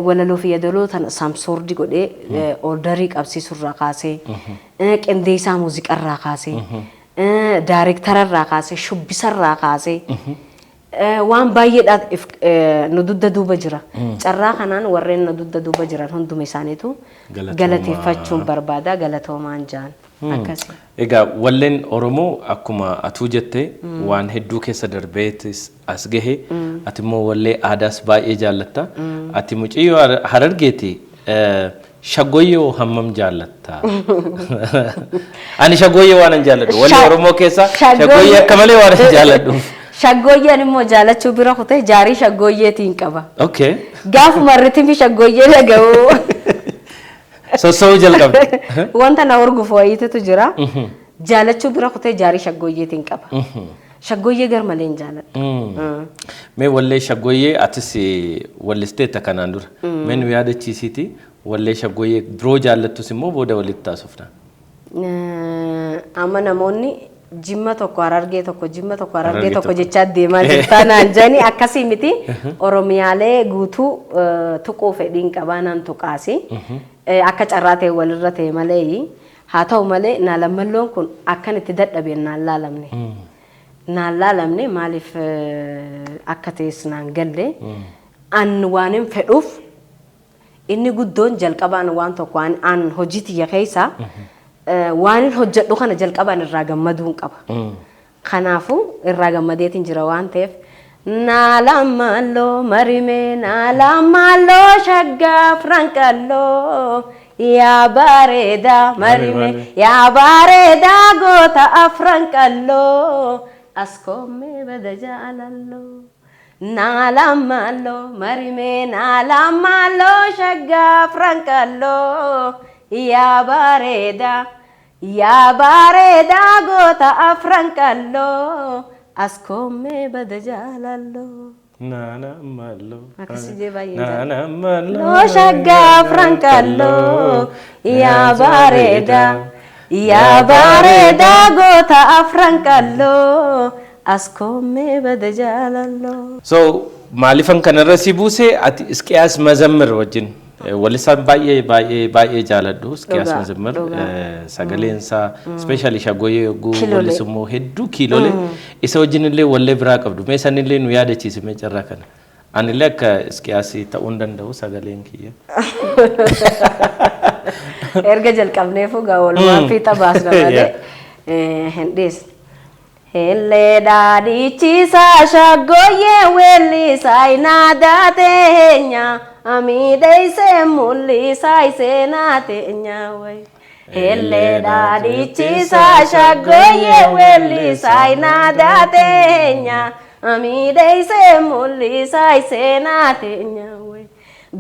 Speaker 1: walaloo fi yaadaloo tana saamsoordi godhee orderii qabsiisuu irraa kaasee, qindeessaa muuziqaa irraa kaasee, daarektara irraa kaasee, shubbisa irraa kaasee, waan baay'eedhaan nu dugda duuba jira. Carraa kanaan warreen nu dugda duuba jiran hunduma isaaniitu
Speaker 2: Galatoomaa.
Speaker 1: Galateeffachuun barbaada, galatoomaan jaan. Akkasi.
Speaker 2: Egaa walleen Oromoo akkuma atuu jette waan hedduu keessa darbeetis as gahe. Ati immoo wallee aadaas baay'ee jaallatta. Ati mucayyoo Harargeeti. Shaggooyyoo hammam jaallatta? Ani shaggooyyoo waan hin jaalladhu. Wallee Oromoo keessa shaggooyyee akka malee waan hin jaalladhuuf.
Speaker 1: Shaggooyyeen immoo jaalachuu bira kutee jaarii shaggooyyeetiin qaba. Gaafuma ritimii shaggooyyee dhaga'u
Speaker 2: Sossoo'uu jalqabde.
Speaker 1: wanta na horgufu wayiitutu jira. Jaalachuu bira kutee jaarii shaggooyyeetiin qaba. Shaggooyyee gar malee hin jaaladha.
Speaker 2: Mee wallee shaggooyyee atis wallisteetta kanaan dura. Mee nu yaadachiisiiti, wallee shaggooyyee biroo jaallattus immoo booda walitti taasifna.
Speaker 1: Amma namoonni Jimma tokko, Harargee tokko, Jimma tokko, Harargee
Speaker 2: Harargee
Speaker 1: tokko
Speaker 2: tokko.
Speaker 1: jechaa deemaa jirtaa naan jedhani. Akkasii miti, Oromiyaalee guutuu tuquu fedhiin qabaa naan tuqaasi. Akka carraa ta'e walirra ta'e malee, haa ta'u malee, naa lammalloon kun akkan itti dadhabeen naan laalamne. Naan laalamne, maaliif akka ta'es naan galle. An waan hin fedhuuf inni guddoon jalqabaan waan tokko an hojii tiyya keessa waan hin hojjedhu kana jalqabaan irraa gammaduun qaba. Kanaafuu irraa gammadeetiin jira waan ta'eef, Naalammaloo marimee, naalammaloo shaggaa franqalloo, yaa bareedaa marimee, yaa bareedaa goota afran qalloo, as koommee bada jaalalloo. Naalammaloo marimee, naalammaloo shaggaa franqalloo, yaa bareedaa, yaa bareedaa goota afran qalloo, as koommee bada jaalalloo.
Speaker 2: Naana malloo.
Speaker 1: Akkasii jee baay'ee.
Speaker 2: Naana malloo.
Speaker 1: Loo shaggaa afran qalloo, yaa bareedaa, yaa bareedaa goota afran qalloo, as koommee bada jaalalloo.
Speaker 2: So maalifan kanarra si buuse, ati Isqiyaas Mazammir wajjin wallisaan baay'ee baay'ee baay'ee jaaladhu Isqiyaas Mazammir, sagaleen isaa especially shaggooyyee yogguu
Speaker 1: Kiiloolee.
Speaker 2: wallisu immoo hedduu kiiloolee. Isa wajjin illee wallee biraa qabdu, mee sanillee nu yaadachiisi mee carraa kana. Anillee akka Isqiyaas ta'uu hin danda'u sagaleen kiyya.
Speaker 1: Erga jalqabneefu gaa walumaan fiixa baasna malee hin dhiisne. Hellee daadhichiisa shaggooyyee weellisaa inaadaa teenya. Amiidheessee mul'isaa seenaa teenya wayi. Hellee dhaadhichisaa shaggooyyee weellisaa naadaa teenya. Amiidheessee mul'isaa seenaa teenya wayi.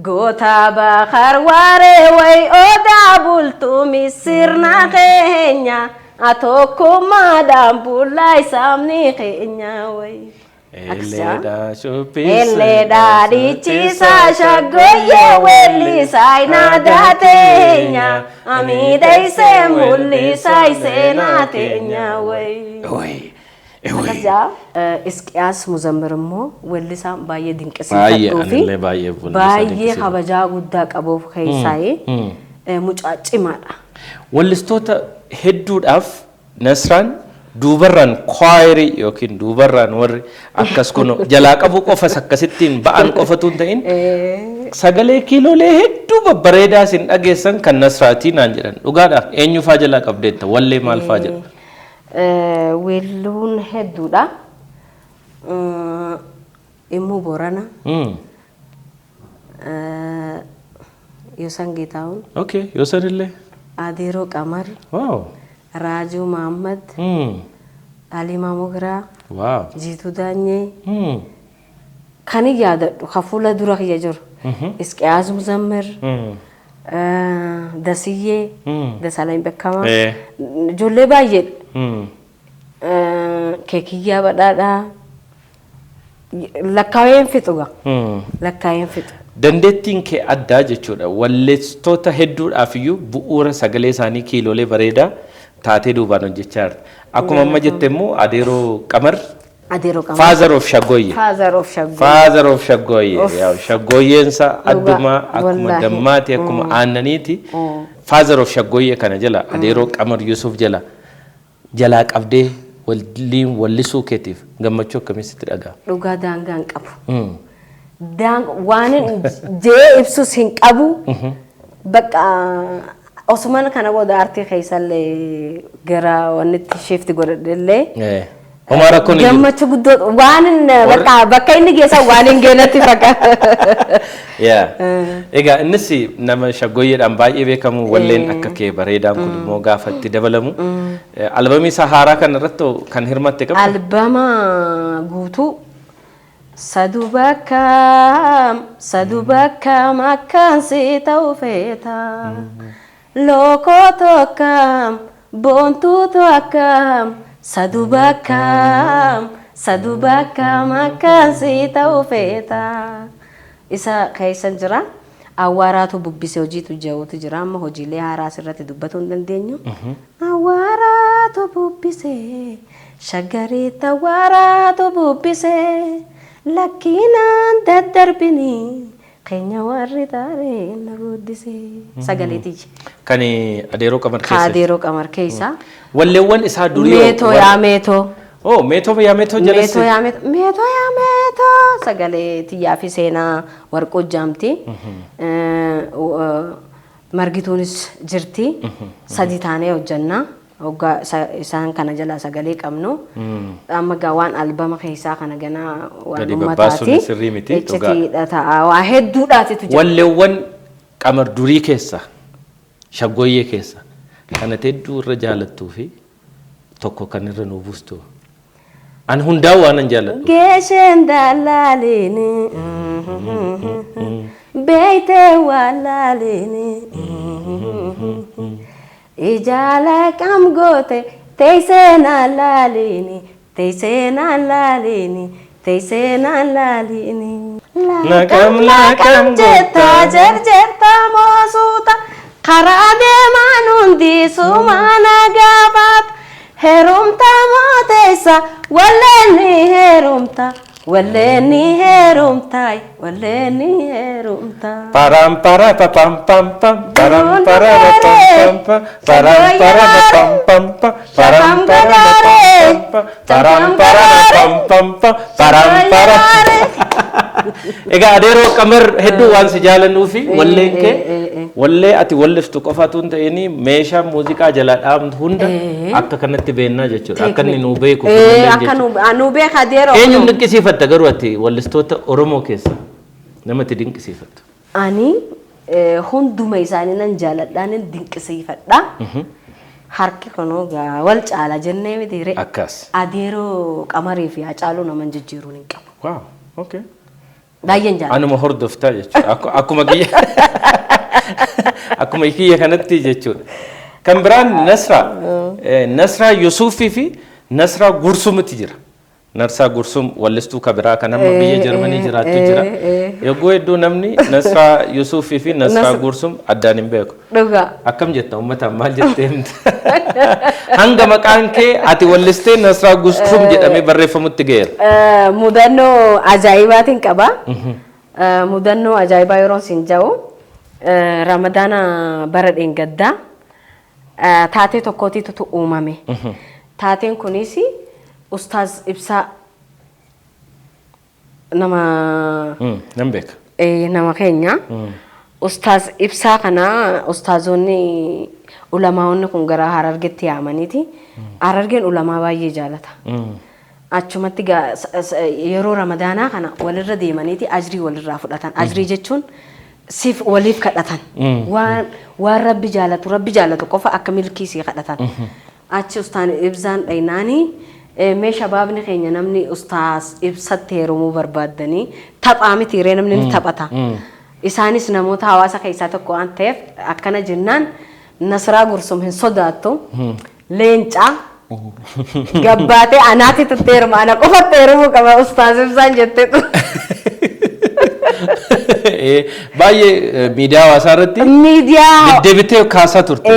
Speaker 1: Goota bakar waaree wayi odaa bultuumi sirna keenya. Atokkummaadhaan bullaa isaamni keenya wayi.
Speaker 2: Elleedhaa shubbisa.
Speaker 1: Ellee dhaadhichisaa shaggooyyee weellisaa naadaa teenya. Amiidheessee mul'isaa seenaa teenya wayi.
Speaker 2: Oi. Oi.
Speaker 1: Isqiyaas Muzammir immoo weellisaan baay'ee
Speaker 2: Baay'ee
Speaker 1: dinqisiifadhuu fi
Speaker 2: anillee baay'ee weellisaa
Speaker 1: baay'ee
Speaker 2: dinqisiifadha.
Speaker 1: kabajaa guddaa qabuuf keessaayee mucaa cimaadha.
Speaker 2: Wallistoota hedduudhaaf Nasraan duubarraan kwaayirii yookiin duubarraan warri akkas kun jalaa qabu qofas akkasittiin ba'an qofatu hin ta'in, sagalee kiiloolee hedduu babbareedaa isin dhageessan kan Nasraatii naan jedhan. Dhugaadha? Eenyu faa jalaa qabdeetta? Wallee maal faa jedhu?
Speaker 1: Weelluun hedduudha. Immoo Boorana, Yoosan Geetahuun,
Speaker 2: Okay, Yoosan illee.
Speaker 1: Adeeroo Qamar, Raajuu Mahammad, Alimaa Mogiraa, Jiituu Daanyee. Kan hin yaadadhu ka fuula dura kiyya jiru. Isqiyaas Muzammir, Dasiyyee, Dasaalaany Bekkamaa. Ijoollee baay'eedha. Keekiyyaa Badhaadhaa. Lakkaa'een fixu gaa. Lakkaa'een fixu.
Speaker 2: Dandeettiin kee addaa jechuudha. Walleessitoota hedduudhaaf iyyuu bu'uura sagalee isaanii kiiloolee bareedaa taatee duubaan hojjechaa jirta. Akkuma amma jette immoo Adeeroo Qamar,
Speaker 1: Adeeroo Qamar.
Speaker 2: Father of Shaggooyye.
Speaker 1: Father of Shaggooyye.
Speaker 2: Father of Shaggooyye.
Speaker 1: Of.
Speaker 2: Yaa'u shaggooyyeensa addumaa akkuma
Speaker 1: Wallaahi.
Speaker 2: dammaati, akkuma aannaniiti. Father of Shaggooyye kana jala, Adeeroo Qamar Yusuf jala jalaa qabdee waliin wallisuu keetiif gammachuu akkamii sitti dhaga'ama?
Speaker 1: Dhugaa daangaa hin qabu. Waan jee ibsus hin qabu. Bakka osuman kana booda aartii keessallee gara wannitti shift godhadhellee.
Speaker 2: Homaa rakkoon hin jiru.
Speaker 1: Gammachuu guddoo waan bakka bakka inni geessan waan hin geenatti fakkaata.
Speaker 2: Yaa. Egaa innis nama shaggooyyeedhaan baay'ee beekamu, walleen akka kee bareedaan kun immoo gaafa itti dabalamu. Albamii isaa haaraa kana irratti kan hirmatte qabda?
Speaker 1: Albama guutuu sadu bakka sadu bakka makkaan si ta'u feeta. Lookoo tokkam boontuutu akkam sadu bakka sadu bakka makkaan si ta'u feeta. Isa keessan jira. Awwaaraatu bubbise hojiitu jirutu jira. Amma hojiilee haaraa asirratti dubbatuu hin dandeenyu. Awwaaraatu bubbise, shaggariitti awwaaraatu bubbise, lakkiinaan daddarbini keenya warri taaree na guddise. Sagalee tiyya.
Speaker 2: Kan Adeeroo Qamar keessa.
Speaker 1: Adeeroo Qamar keessa.
Speaker 2: Walleewwan isaa durii.
Speaker 1: Meetoo yaa meetoo.
Speaker 2: Oh, meetoo yaa meetoo jalatti.
Speaker 1: Meetoo yaa meetoo. Meetoo yaa meetoo. Sagalee tiyyaa fi seenaa warqoo jaamti. Margituunis jirti. Sadi taanee hojjanna. Hoggaa isaan kana jalaa sagalee qabnu. Amma gaa waan albama keessaa kana ganaa waan
Speaker 2: Gadi
Speaker 1: uummataati.
Speaker 2: babbaasuun sirrii miti, dhugaa.
Speaker 1: Iccitiidha ta'a. Waa hedduudhaatitu jira.
Speaker 2: Walleewwan Qamar durii keessa, shaggooyyee keessa kan ati hedduu irra jaalattuu fi tokko kan irra nuu buustu. Ani hundaa waan an jaalladhu.
Speaker 1: Geesheen dallaaliini beeytee wallaaliini ijaala qam goote teessee naan laaliini teessee naan laaliini teessee naan laaliini.
Speaker 2: Laqam laqam
Speaker 1: jettaa jarjartaa moosuuta karaa deemaan hundi sumaana gaafaata heerumta mooteessa walleen ni heerumta walleen ni heerumta walleen ni heerumta.
Speaker 2: Param para pa pam pam pam param para pa pam pam pam param para pa pam pam pam param para pa pam pam param para pa pam pam pam param para. Egaa Adeeroo Qamar, hedduu waan si jaalannuu fi walleen kee, wallee ati walliftu qofatu hin ta'in, meeshaa muuziqaa jalaa dhaabdu hunda akka kanatti beennaa jechuudha. Akka inni nuu beeku.
Speaker 1: Akka nu beeka Adeeroo.
Speaker 2: Eenyuun dinqisiifatta garuu ati wallistoota Oromoo keessa nama itti dinqisiifattu?
Speaker 1: Ani hunduma isaanii nan jaaladha, nan dinqisiifadha. Harki kunoo gaa wal caala jennee miti ree.
Speaker 2: Akkas.
Speaker 1: Adeeroo Qamarii fi Hacaaluu naman jijjiiruun hin qabu.
Speaker 2: Wow. Okay.
Speaker 1: Baay'een jaalladha.
Speaker 2: Anuma hordoftaa jechuudha. Akkuma kiyya kanatti jechuudha. Kan biraan Nasraa. Nasraa Yusuufii fi Nasraa Gursumutti jira. Nasraa Gursum wallistuu kabiraa kan amma biyya Jarmanii jiraattu jira. Yogguu hedduu namni Nasraa Yusuufii fi Nasraa Gursum addaan hin beeku.
Speaker 1: Dhugaa.
Speaker 2: Akkam jetta, uummataan maal jettee himta? Hanga maqaan kee ati wallistee Nasraa Gursum jedhamee barreeffamutti ga'eera.
Speaker 1: Mudannoo ajaa'ibaatiin qaba. Mudannoo ajaa'ibaa yeroo isin jedhu, Ramadaana bara dheengaddaa taatee tokkootiitu uumame. Taateen kunis Ustaaz Ibsaa nama
Speaker 2: Nan beeka.
Speaker 1: Nama keenya. Ustaaz Ibsaa kana ustaazonni, ulamaa'onni kun gara Harargetti yaamaniiti. Harargeen ulamaa baay'ee jaalata. Achumatti yeroo Ramadaanaa kana walirra deemaniiti ajrii walirraa fudhatan. Ajrii jechuun siif waliif kadhatan. Waan Rabbi jaalatu qofa akka milkii sii kadhatan. Achi ustaan Ibsaan dhaynaanii, mee shabaabni keenya namni Ustaas Ibsatti heerumuu barbaaddanii, taphaa miti ree, namni ni taphata. Isaanis namoota hawaasa keessaa tokko waan ta'eef akkana jennaan, Nasraa Gursum hin sodaattu. Leencaa gabbaatee anaati tutti heeruma, ana qofatti heerumuu qaba Ustaas Ibsaan jetteetu.
Speaker 2: Baay'ee miidiyaa hawaasaa irratti
Speaker 1: Miidiyaa
Speaker 2: deddeebitee kaasaa turte.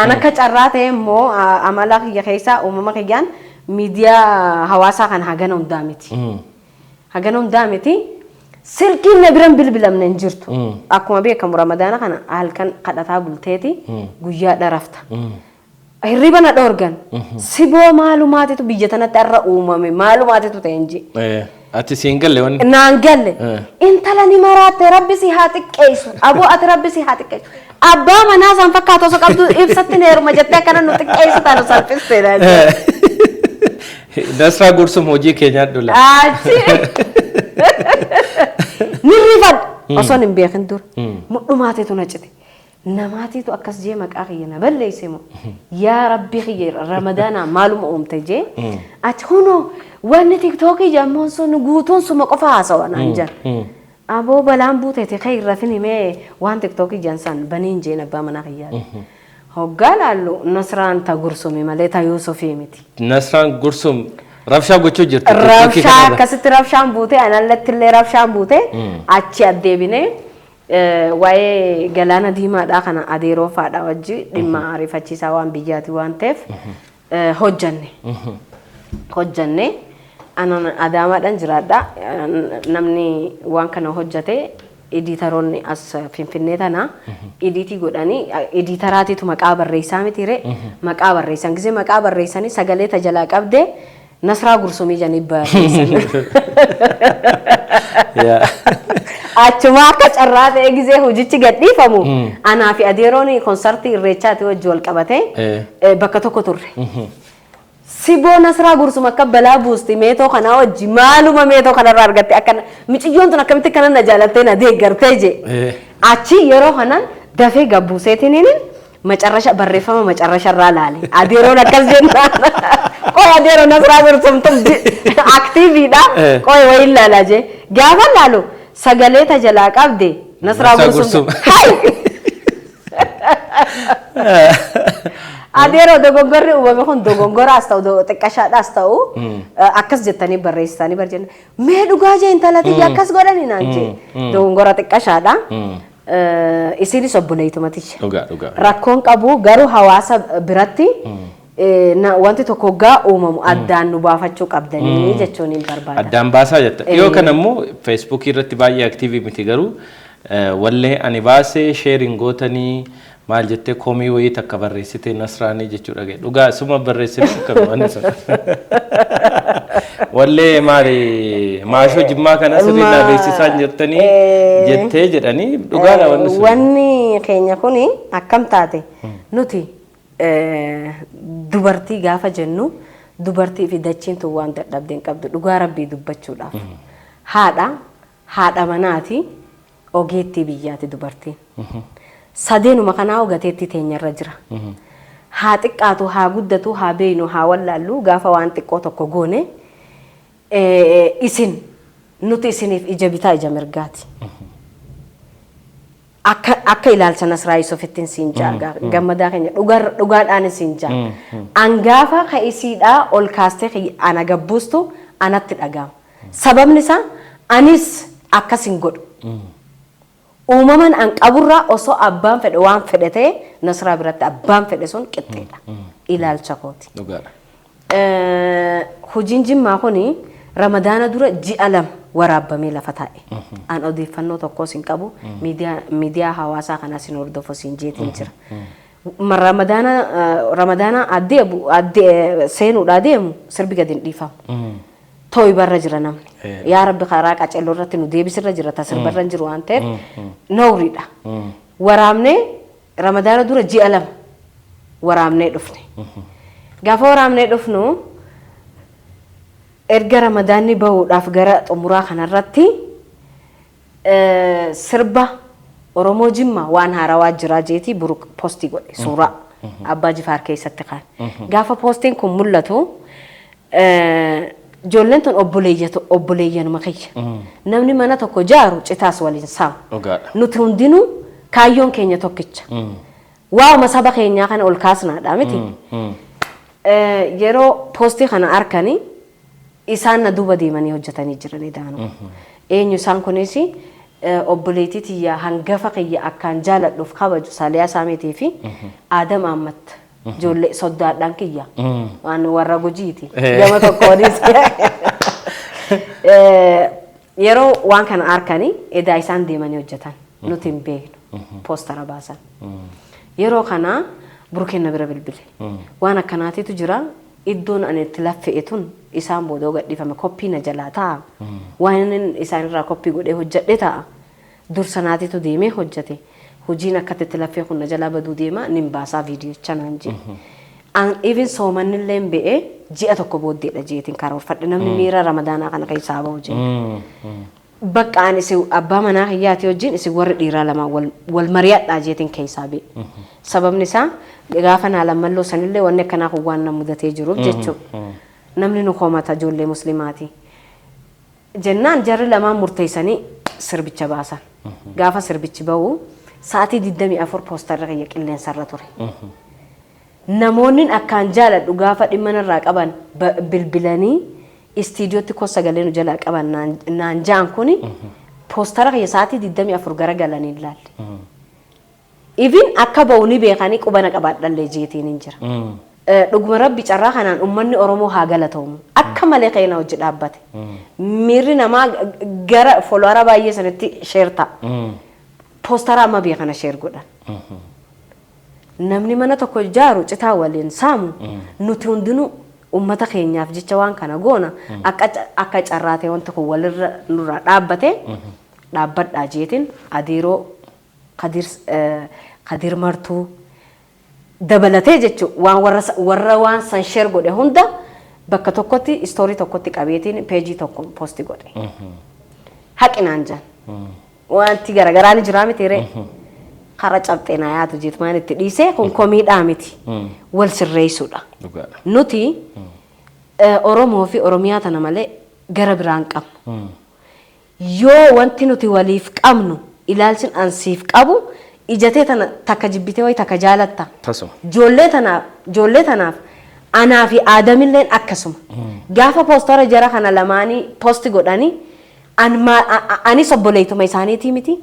Speaker 1: An akka carraa ta'e immoo amala kiyya keessaa uumama kiyyaan miidiyaa hawaasaa kana hagana hundaa miti. Hagana hundaa miti. Silkiin na biran bilbilamne hin jirtu. Akkuma beekamu Ramadaana kana halkan kadhataa bulteeti guyyaa dharafta. Hirriba na dhoorgan. Siboo maalumaatitu biyya tanatti har'a uumame, maalumaatitu ta'e hin jee.
Speaker 2: Ati siin galle wanni.
Speaker 1: Naan galle. Intala ni maraatte, Rabbi si haa xiqqeessu. Aboo ati Rabbi si haa xiqqeessu. Abbaa manaa isaan fakkaatu osoo qabdu Ibsatti ni heeruma jettee akkana nu xiqqeessu taanu salphiste naan jedhe.
Speaker 2: Nasraa Gursum, hojii keenyaa dhula.
Speaker 1: Achi. Ni rifadha. Osoon hin beekin dura. Mudhumaatitu na cite. Namaatiitu akkas jee maqaa kiyya na balleesse moo, yaa Rabbi kiyya, Ramadaanaa maaluma uumte jee. Achi hunoo wanni TikTokii jedhamuun sun guutuun suma qofa haasawa naan jedhan. Aboo balaan buuteeti kee irra fin himee waan TikTokii jedhan san baniin jeen abbaa manaa kiyyaati. Hoggaa laallu Nasraan ta Gursumi malee ta Yuusufii miti.
Speaker 2: Nasraan Gursum rabshaa gochuu jirti TikTokii
Speaker 1: Rabshaa
Speaker 2: kanarra.
Speaker 1: Akkasitti rabshaan buute, analatti illee rabshaan buute. Achi addeebinee waa'ee galaana diimaadhaa kana adeeroo faadhaa wajji dhimma ariifachiisaa waan biyyaati waan ta'eef hojjanne. Hojjanne anan Adaamaadhaan jiraadha. Namni waan kana hojjate editoroonni as Finfinnee tana editii godhanii, editaraatiitu maqaa barreessaa miti ree, maqaa barreessan gisee maqaa barreessanii sagalee tajalaa qabdee Nasraa Gursumii jedhanii barreessan. Achuma akka carraa ta'e gisee hojichi gadhiifamu anaa fi adeeroon konsartii Irreechaati wajji wal qabate bakka tokko turre. Siboo Nasraa Gursum akka balaa buusti meetoo kanaa wajji, maaluma meetoo kanarraa argatte, akkana miciyyoon tun akkamitti akkana na jaalattee na deeggartee je. Achi yeroo kanan dafee gabbuuseetiniin macarrasha barreeffama macarrasha irraa laale. Adeeroon akkas jennaan. Qoy, adeeroo Nasraa Gursum tun activeiidha. Qoy wayiin laalaa jee. Gaafa laalu sagalee tajalaa qabde Nasraa
Speaker 2: Nasraa
Speaker 1: Gursum.
Speaker 2: Gursum.
Speaker 1: Hai! Adeeroo, dogongorri uumame kun dogongoraas ta'u xiqqashaadhaas ta'u akkas jettanii barreessitanii barjenna. Mee dhugaa jee, intala tiyya akkas godhani naan jee. Dogongora xiqqashaadha. Isinis obboleeytuma tiyya.
Speaker 2: Dhugaa dhugaa.
Speaker 1: Rakkoon qabu garuu hawaasa biratti wanti tokko hoggaa uumamu addaan nu baafachuu qabdanii jechuun hin barbaada.
Speaker 2: Addaan baasaa jetta. Dhiyoo kana immoo Facebookii irratti baay'ee active miti, garuu wallee ani baasee sharing gootanii maal jettee komii wayii takka barreessite Nasraanii jechuudha. Dhugaa suma barreessite akkami wanni sun? Wallee maali maashoo Jimmaa kana sirrii naa beeksisaa hin jirtanii jettee jedhanii, dhugaadha wanni sun?
Speaker 1: Wanni keenya kuni akkam taate, nuti dubartii gaafa jennu, dubartii fi dachiin tun waan dadhabde hin qabdu, dhugaa Rabbii dubbachuudhaaf. Haadha manaati. Ogeettii biyyaati dubartiin. Sadeenuma kanaa ogateettii teenyarra jira. Haa xiqqaatu, haa guddatu, haa beeynu, haa wallaallu, gaafa waan xiqqoo tokko goone isin nuti isiniif ija bitaa ija mirgaati. Akka ilaalcha Nasraa Yusufittiin siin jaa, gammadaa keenya dhugaadhaan siin jaa. Angaafa ka isiidhaa ol kaastee ana gabbuustu anatti dhaga'ama. Sababni isaa anis akkas hin godhu. Uumaman an qaburraa osoo abbaan fedhe waan fedhe ta'e, Nasraa biratti abbaan fedhe sun qixxeedha. Ilaalcha kooti.
Speaker 2: Dhugaadha.
Speaker 1: Hojiin Jimmaa kuni Ramadaana dura ji'a 2 waraabbamee lafa taa'e. An odeeffannoo tokkos hin qabu. Miidiyaa hawaasaa kanas hin hordofu siin jeetiin jira. Ramadaana addee seenuudhaa deemu sirbi gadi hin dhiifamu. Tooyibarra jira namni. Yaa Rabbi, karaa qaceelloo irratti nu deebisirra jira, ta sirbarra hin jiru waan ta'eef noowriidha. Waraabnee Ramadaana dura ji'a 2 waraabnee dhufne. Gaafa waraabnee dhufnu, erga Ramadaanni bahuudhaaf gara xumuraa kanarratti sirba Oromoo Jimma waan haarawaa jiraa jeetii Buruk post godhe, suuraa Abbaa Jifaar keessatti kaan. Gaafa postiin kun mul'atu, ijoolleen tun obboleeyyanuma kiyya. Namni mana tokko jaaru citaas waliin saamu.
Speaker 2: Dhugaadha.
Speaker 1: Nuti hundinuu kaayyoon keenya tokkicha. Waa'uma saba keenyaa kana ol kaasnaadha miti. Yeroo post kana arkanii isaan na duuba deemanii hojjetanii jiranii daanuu. Eenyu isaan kunis? Obboleettii tiyya hangafa kiyya akkaan jaaladhuuf kabaju Saaliyaa Saameetii fi Aadam Ahmad, ijoollee soddaadhaan kiyya waan warra Gujiiti. Gama tokkoonis yeroo waan kana arkanii edaa isaan deemanii hojjetan, nuti hin beeknu, poostara baasan. Yeroo kana Burkeen na bira bilbile. Waan akkanaatitu jira, iddoon ani itti laffe'e tun isaan booda gadhiifame copy na jalaa ta'a. Waan inni isaan irraa copy godhee hojjedhe ta'a. Dursa naatitu deemee hojjete. Hojiin akkatti itti laffee kun na jalaa baduu deema, nin baasaa viidiyocha naan jedhe. An even soomanni illee ba'ee ji'a 1 booddeedha jeetiin karoorfadhe, namni miira Ramadaanaa kana keessaa bahu jee. Bakka ani isin abbaa manaa kiyyaati wajjin, isin warri dhiiraa lama wal mari'adhaa jeetiin keessaa ba'e. Sababni isaa gaafa naa lammalloo sanillee wanni akkanaa kun waan na mudatee jiruuf jechuudha. Namni nu komata, ijoollee musliimaati. Jennaan jarri lamaan murteessanii sirbicha baasan. Gaafa sirbichi bahu sa'aatii 24 poostarri kiyya qilleensarra ture. Namoonni akkaan jaaladhu gaafa dhimma narraa qaban bilbilanii istiidiyootti koo sagalee nu jalaa qaban naan ja'an kuni poostara kiyya sa'aatii 24 gara galanii ilaalle. Even akka ba'u ni beekanii qubana qabaadhallee jeetiin hin jira. Dhuguma Rabbi carraa kanaan uummanni Oromoo haa galatoomu. Akka malee keena hojii dhaabbate. Miirri namaa gara follower baay'ee sanitti share ta'a. Poostara amma beekana share godhan. Namni mana tokko ijaaru citaa waliin saamu, nuti hundinuu uummata keenyaaf jecha waan kana goona, akka carraa ta'e wanti kun walirra nurraa dhaabbate, dhaabbadhaa jeetiin Adiiroo Kadir, Kadir Martuu dabalatee jechuun waan warra waan san share godhe hunda bakka tokkotti story tokkotti qabeetiin peejii tokko post godhe. Haqinaan jaan. Wanti garaagaraa ni jiraa miti ree. Kara cabxee naa yaatu jeetmaan itti dhiisee, kun komiidhaa miti. Wal sirreessuudha.
Speaker 2: Dhugaadha.
Speaker 1: Nuti Oromoo fi Oromiyaa tana malee gara biraan qabnu. Yoo wanti nuti waliif qabnu, ilaalchi an siif qabu, ijatee tana takka jibbitee wayi takka jaalatta.
Speaker 2: Tasuma.
Speaker 1: Ijoollee tanaaf anaa fi Aadamilleen akkasuma. Gaafa poostara jara kana lamaanii post godhanii anis obboleettuma isaaniitii miti.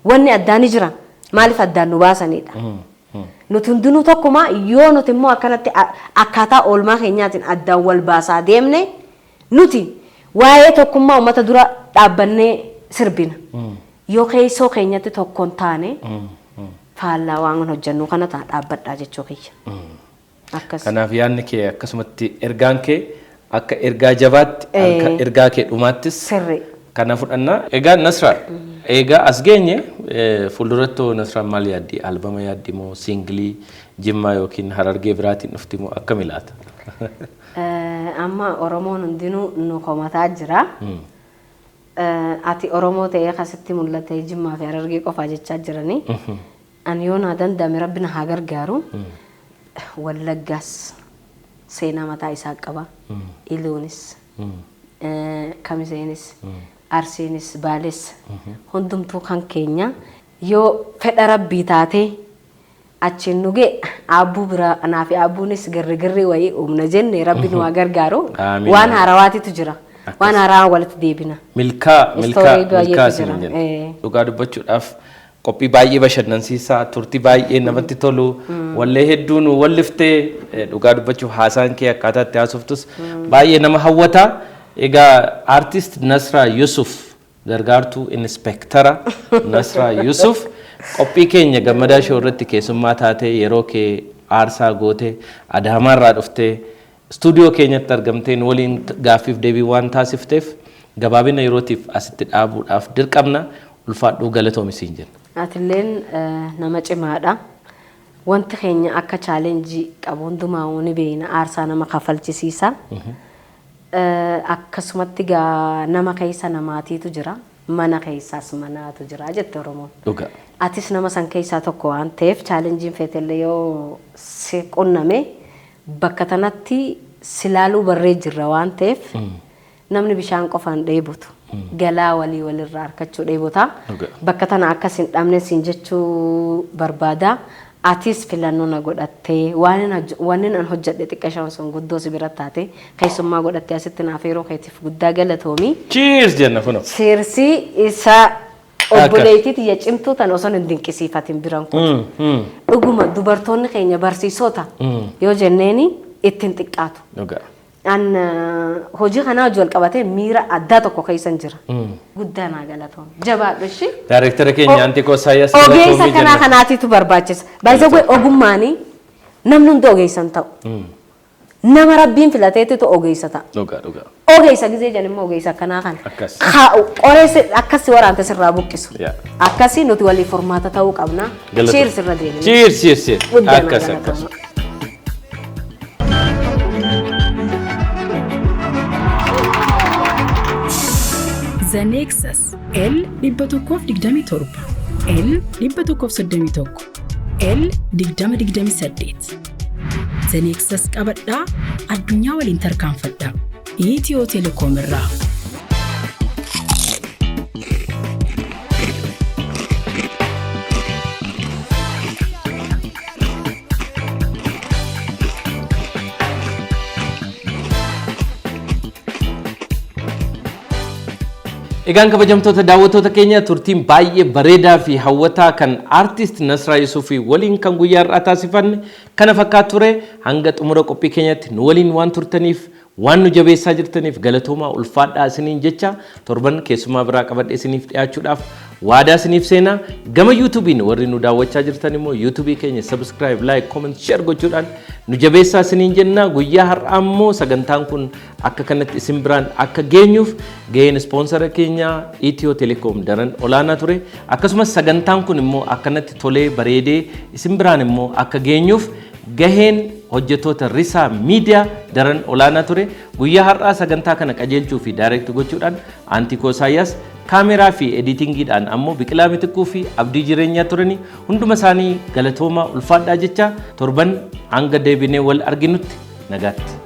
Speaker 1: Wanni addaan ni jira. Maaliif addaan nu baasanidha? Nuti hundinuu tokkuma. Yoo nuti immoo akkanatti akkaataa oolmaa keenyaatiin addaan wal baasaa deemne, nuti waa'ee tokkummaa uummata dura dhaabbannee sirbina. Yoo keessoo keenyatti tokkoon taane, faallaa waan hojjennu kana ta'a, dhaabbadhaa jechuu kiyya. Akkas.
Speaker 2: Kanaaf yaadni kee akkasumatti ergaan kee akka ergaa jabaatti, akka ergaa kee dhumaattis
Speaker 1: Sirri.
Speaker 2: kana fudhannaa. Egaa Nasraa, egaa as geenye, fuulduratti Nasraan maal yaaddi? Albama yaaddi moo single Jimmaa yookiin Harargee biraatiin dhufti moo akkam ilaata?
Speaker 1: Amma Oromoon hundinuu nu komataa jira. Ati Oromoo ta'ee akkasitti mul'ate Jimmaa fi Harargee qofaa jechaa jiranii. Ani yoo naa danda'ame, Rabbi na haa gargaaru. Wallaggaas seenaa mataa isaa qaba. Iluunis, Kamiseenis, Arsiinis, Baales hundumtuu kan keenya. Yoo fedha Rabbii taatee achiin nu ga'e, aabbuu bira anaa fi aabbuunis girri girri wayii uumna jenne. Rabbi nu haa gargaaru.
Speaker 2: Amiin.
Speaker 1: Waan haarawaatitu jira. Waan haarawaa walitti deebina.
Speaker 2: Milkaa, milkaa,
Speaker 1: Istoorii baay'eetu
Speaker 2: milkaa
Speaker 1: jira.
Speaker 2: isin jenna. Dhugaa dubbachuudhaaf qophii baay'ee bashannansiisaa, turtii baay'ee namatti tolu, wallee hedduu nu walliftee, dhugaa dubbachuuf haasaan kee, akkaataa itti haasoftus baay'ee nama hawwata. Egaa aartist Nasraa Yusuf, gargaartuu inspektara Nasraa Yusuf, qophii keenya Gammadaa Show irratti keessummaa taatee, yeroo kee aarsaa gootee, Adaamaarraa dhuftee istuudiyoo keenyatti argamtee nu waliin gaaffiif deebii waan taasifteef, gabaabina yerootiif asitti dhaabuudhaaf dirqamna. Ulfaadhuu, galatoomi siin jenna.
Speaker 1: Atilleen nama cimaadha. Wanti keenya akka challenge qabu hundumaa ni beekna, aarsaa nama kafalchisiisa. Akkasumatti gaa nama keessa namaatiitu jira. Mana keessaas manaatu jira jette Oromoon.
Speaker 2: Dhuga.
Speaker 1: Atis nama san keessaa tokko waan ta'eef, challengeiin feetellee yoo si qunname, bakka tanatti si laaluu barree jirra waan ta'eef, namni bishaan qofaan dheebotu. Galaa walii walirraa harkachuu dheebota.
Speaker 2: Dhuga.
Speaker 1: Bakka tana akkas hin dhabne siin jechuu barbaada. Atis filannoo na godhattee, waan an hojjedhe xiqqashaan sun guddoo si bira taate, keessummaa godhattee asitti naaf yeroo keetiif guddaa galatoomi.
Speaker 2: Cheers jenna kunoo.
Speaker 1: Cheersii isa obboleettii tiyya cimtuu tan osoo hin dinqisiifatin biran kun. Dhuguma dubartoonni keenya barsiisota yoo jenneeni ittiin xiqqaatu.
Speaker 2: Dhuga.
Speaker 1: An hojii kanaa hojii wal qabatee miira addaa tokko keessan jira. Guddaa naa galatoom. Jabaadhu ishii.
Speaker 2: Daayireektara keenya Antikoo Isaayyaas
Speaker 1: Ogeessa
Speaker 2: galatoomii
Speaker 1: kanaa
Speaker 2: jenna.
Speaker 1: kanaatiitu barbaachisa. Baay'ee ogummaanii namni hundi ogeessa hin ta'u. Nama Rabbiin filateetitu ogeessa ta'a.
Speaker 2: Dhuga, dhuga.
Speaker 1: Ogeessa gizee jan immoo ogeessa akkanaa kana.
Speaker 2: Akkas.
Speaker 1: Qoree akkasi waraante sirraa buqqisu.
Speaker 2: Yaa.
Speaker 1: Akkasii nuti waliif furmaata ta'uu qabna.
Speaker 2: Galatoom.
Speaker 1: Cheers irra deemna.
Speaker 2: Cheers, cheers, cheers.
Speaker 1: Guddaa naa
Speaker 2: Akkas, akkas.
Speaker 1: galatooma.
Speaker 3: The Nexus L 127, L 131, L 2028. The Nexus qabadhaa, addunyaa waliin tarkaanfadhaa. Itiyoo Telekoom irraa.
Speaker 2: Egaan kabajamtoota daawwattoota keenya, turtiin baay'ee bareedaa fi hawwataa kan aartist Nasraa Yusufii waliin kan guyyaa har'aa taasifanne kana fakkaatu ture. Hanga xumura qophii keenyatti nu waliin waan turtaniif, waan nu jabeessaa jirtaniif galatoomaa, ulfaadhaa isiniin jecha, torban keessumaa biraa qabadhee isiniif dhiyaachuudhaaf waadaa isiniif seenaa. Gama YouTubeiin warri nu daawwachaa jirtan immoo YouTubeii keenya subscribe, like, comment, share gochuudhaan nu jabeessaa isiniin jenna. Guyyaa har'aa immoo sagantaan kun akka kanatti isin biraan akka geenyuuf gaheen ispoonsara keenya Itiyoo Telekoom daran olaanaa ture. Akkasumas sagantaan kun immoo akkanatti tolee bareedee isin biraan immoo akka geenyuuf gaheen hojjettoota Risaa Miidiyaa daran olaanaa ture. Guyyaa har'aa sagantaa kana qajeelchuu fi direct gochuudhaan Antikoo Isaayyaas, kaameraa fi editingiidhaan ammoo Biqilaa Mitikkuu fi Abdii Jireenyaa turanii. Hunduma isaanii galatoomaa, ulfaadhaa jecha, torban hanga deebinee wal arginutti nagaatti.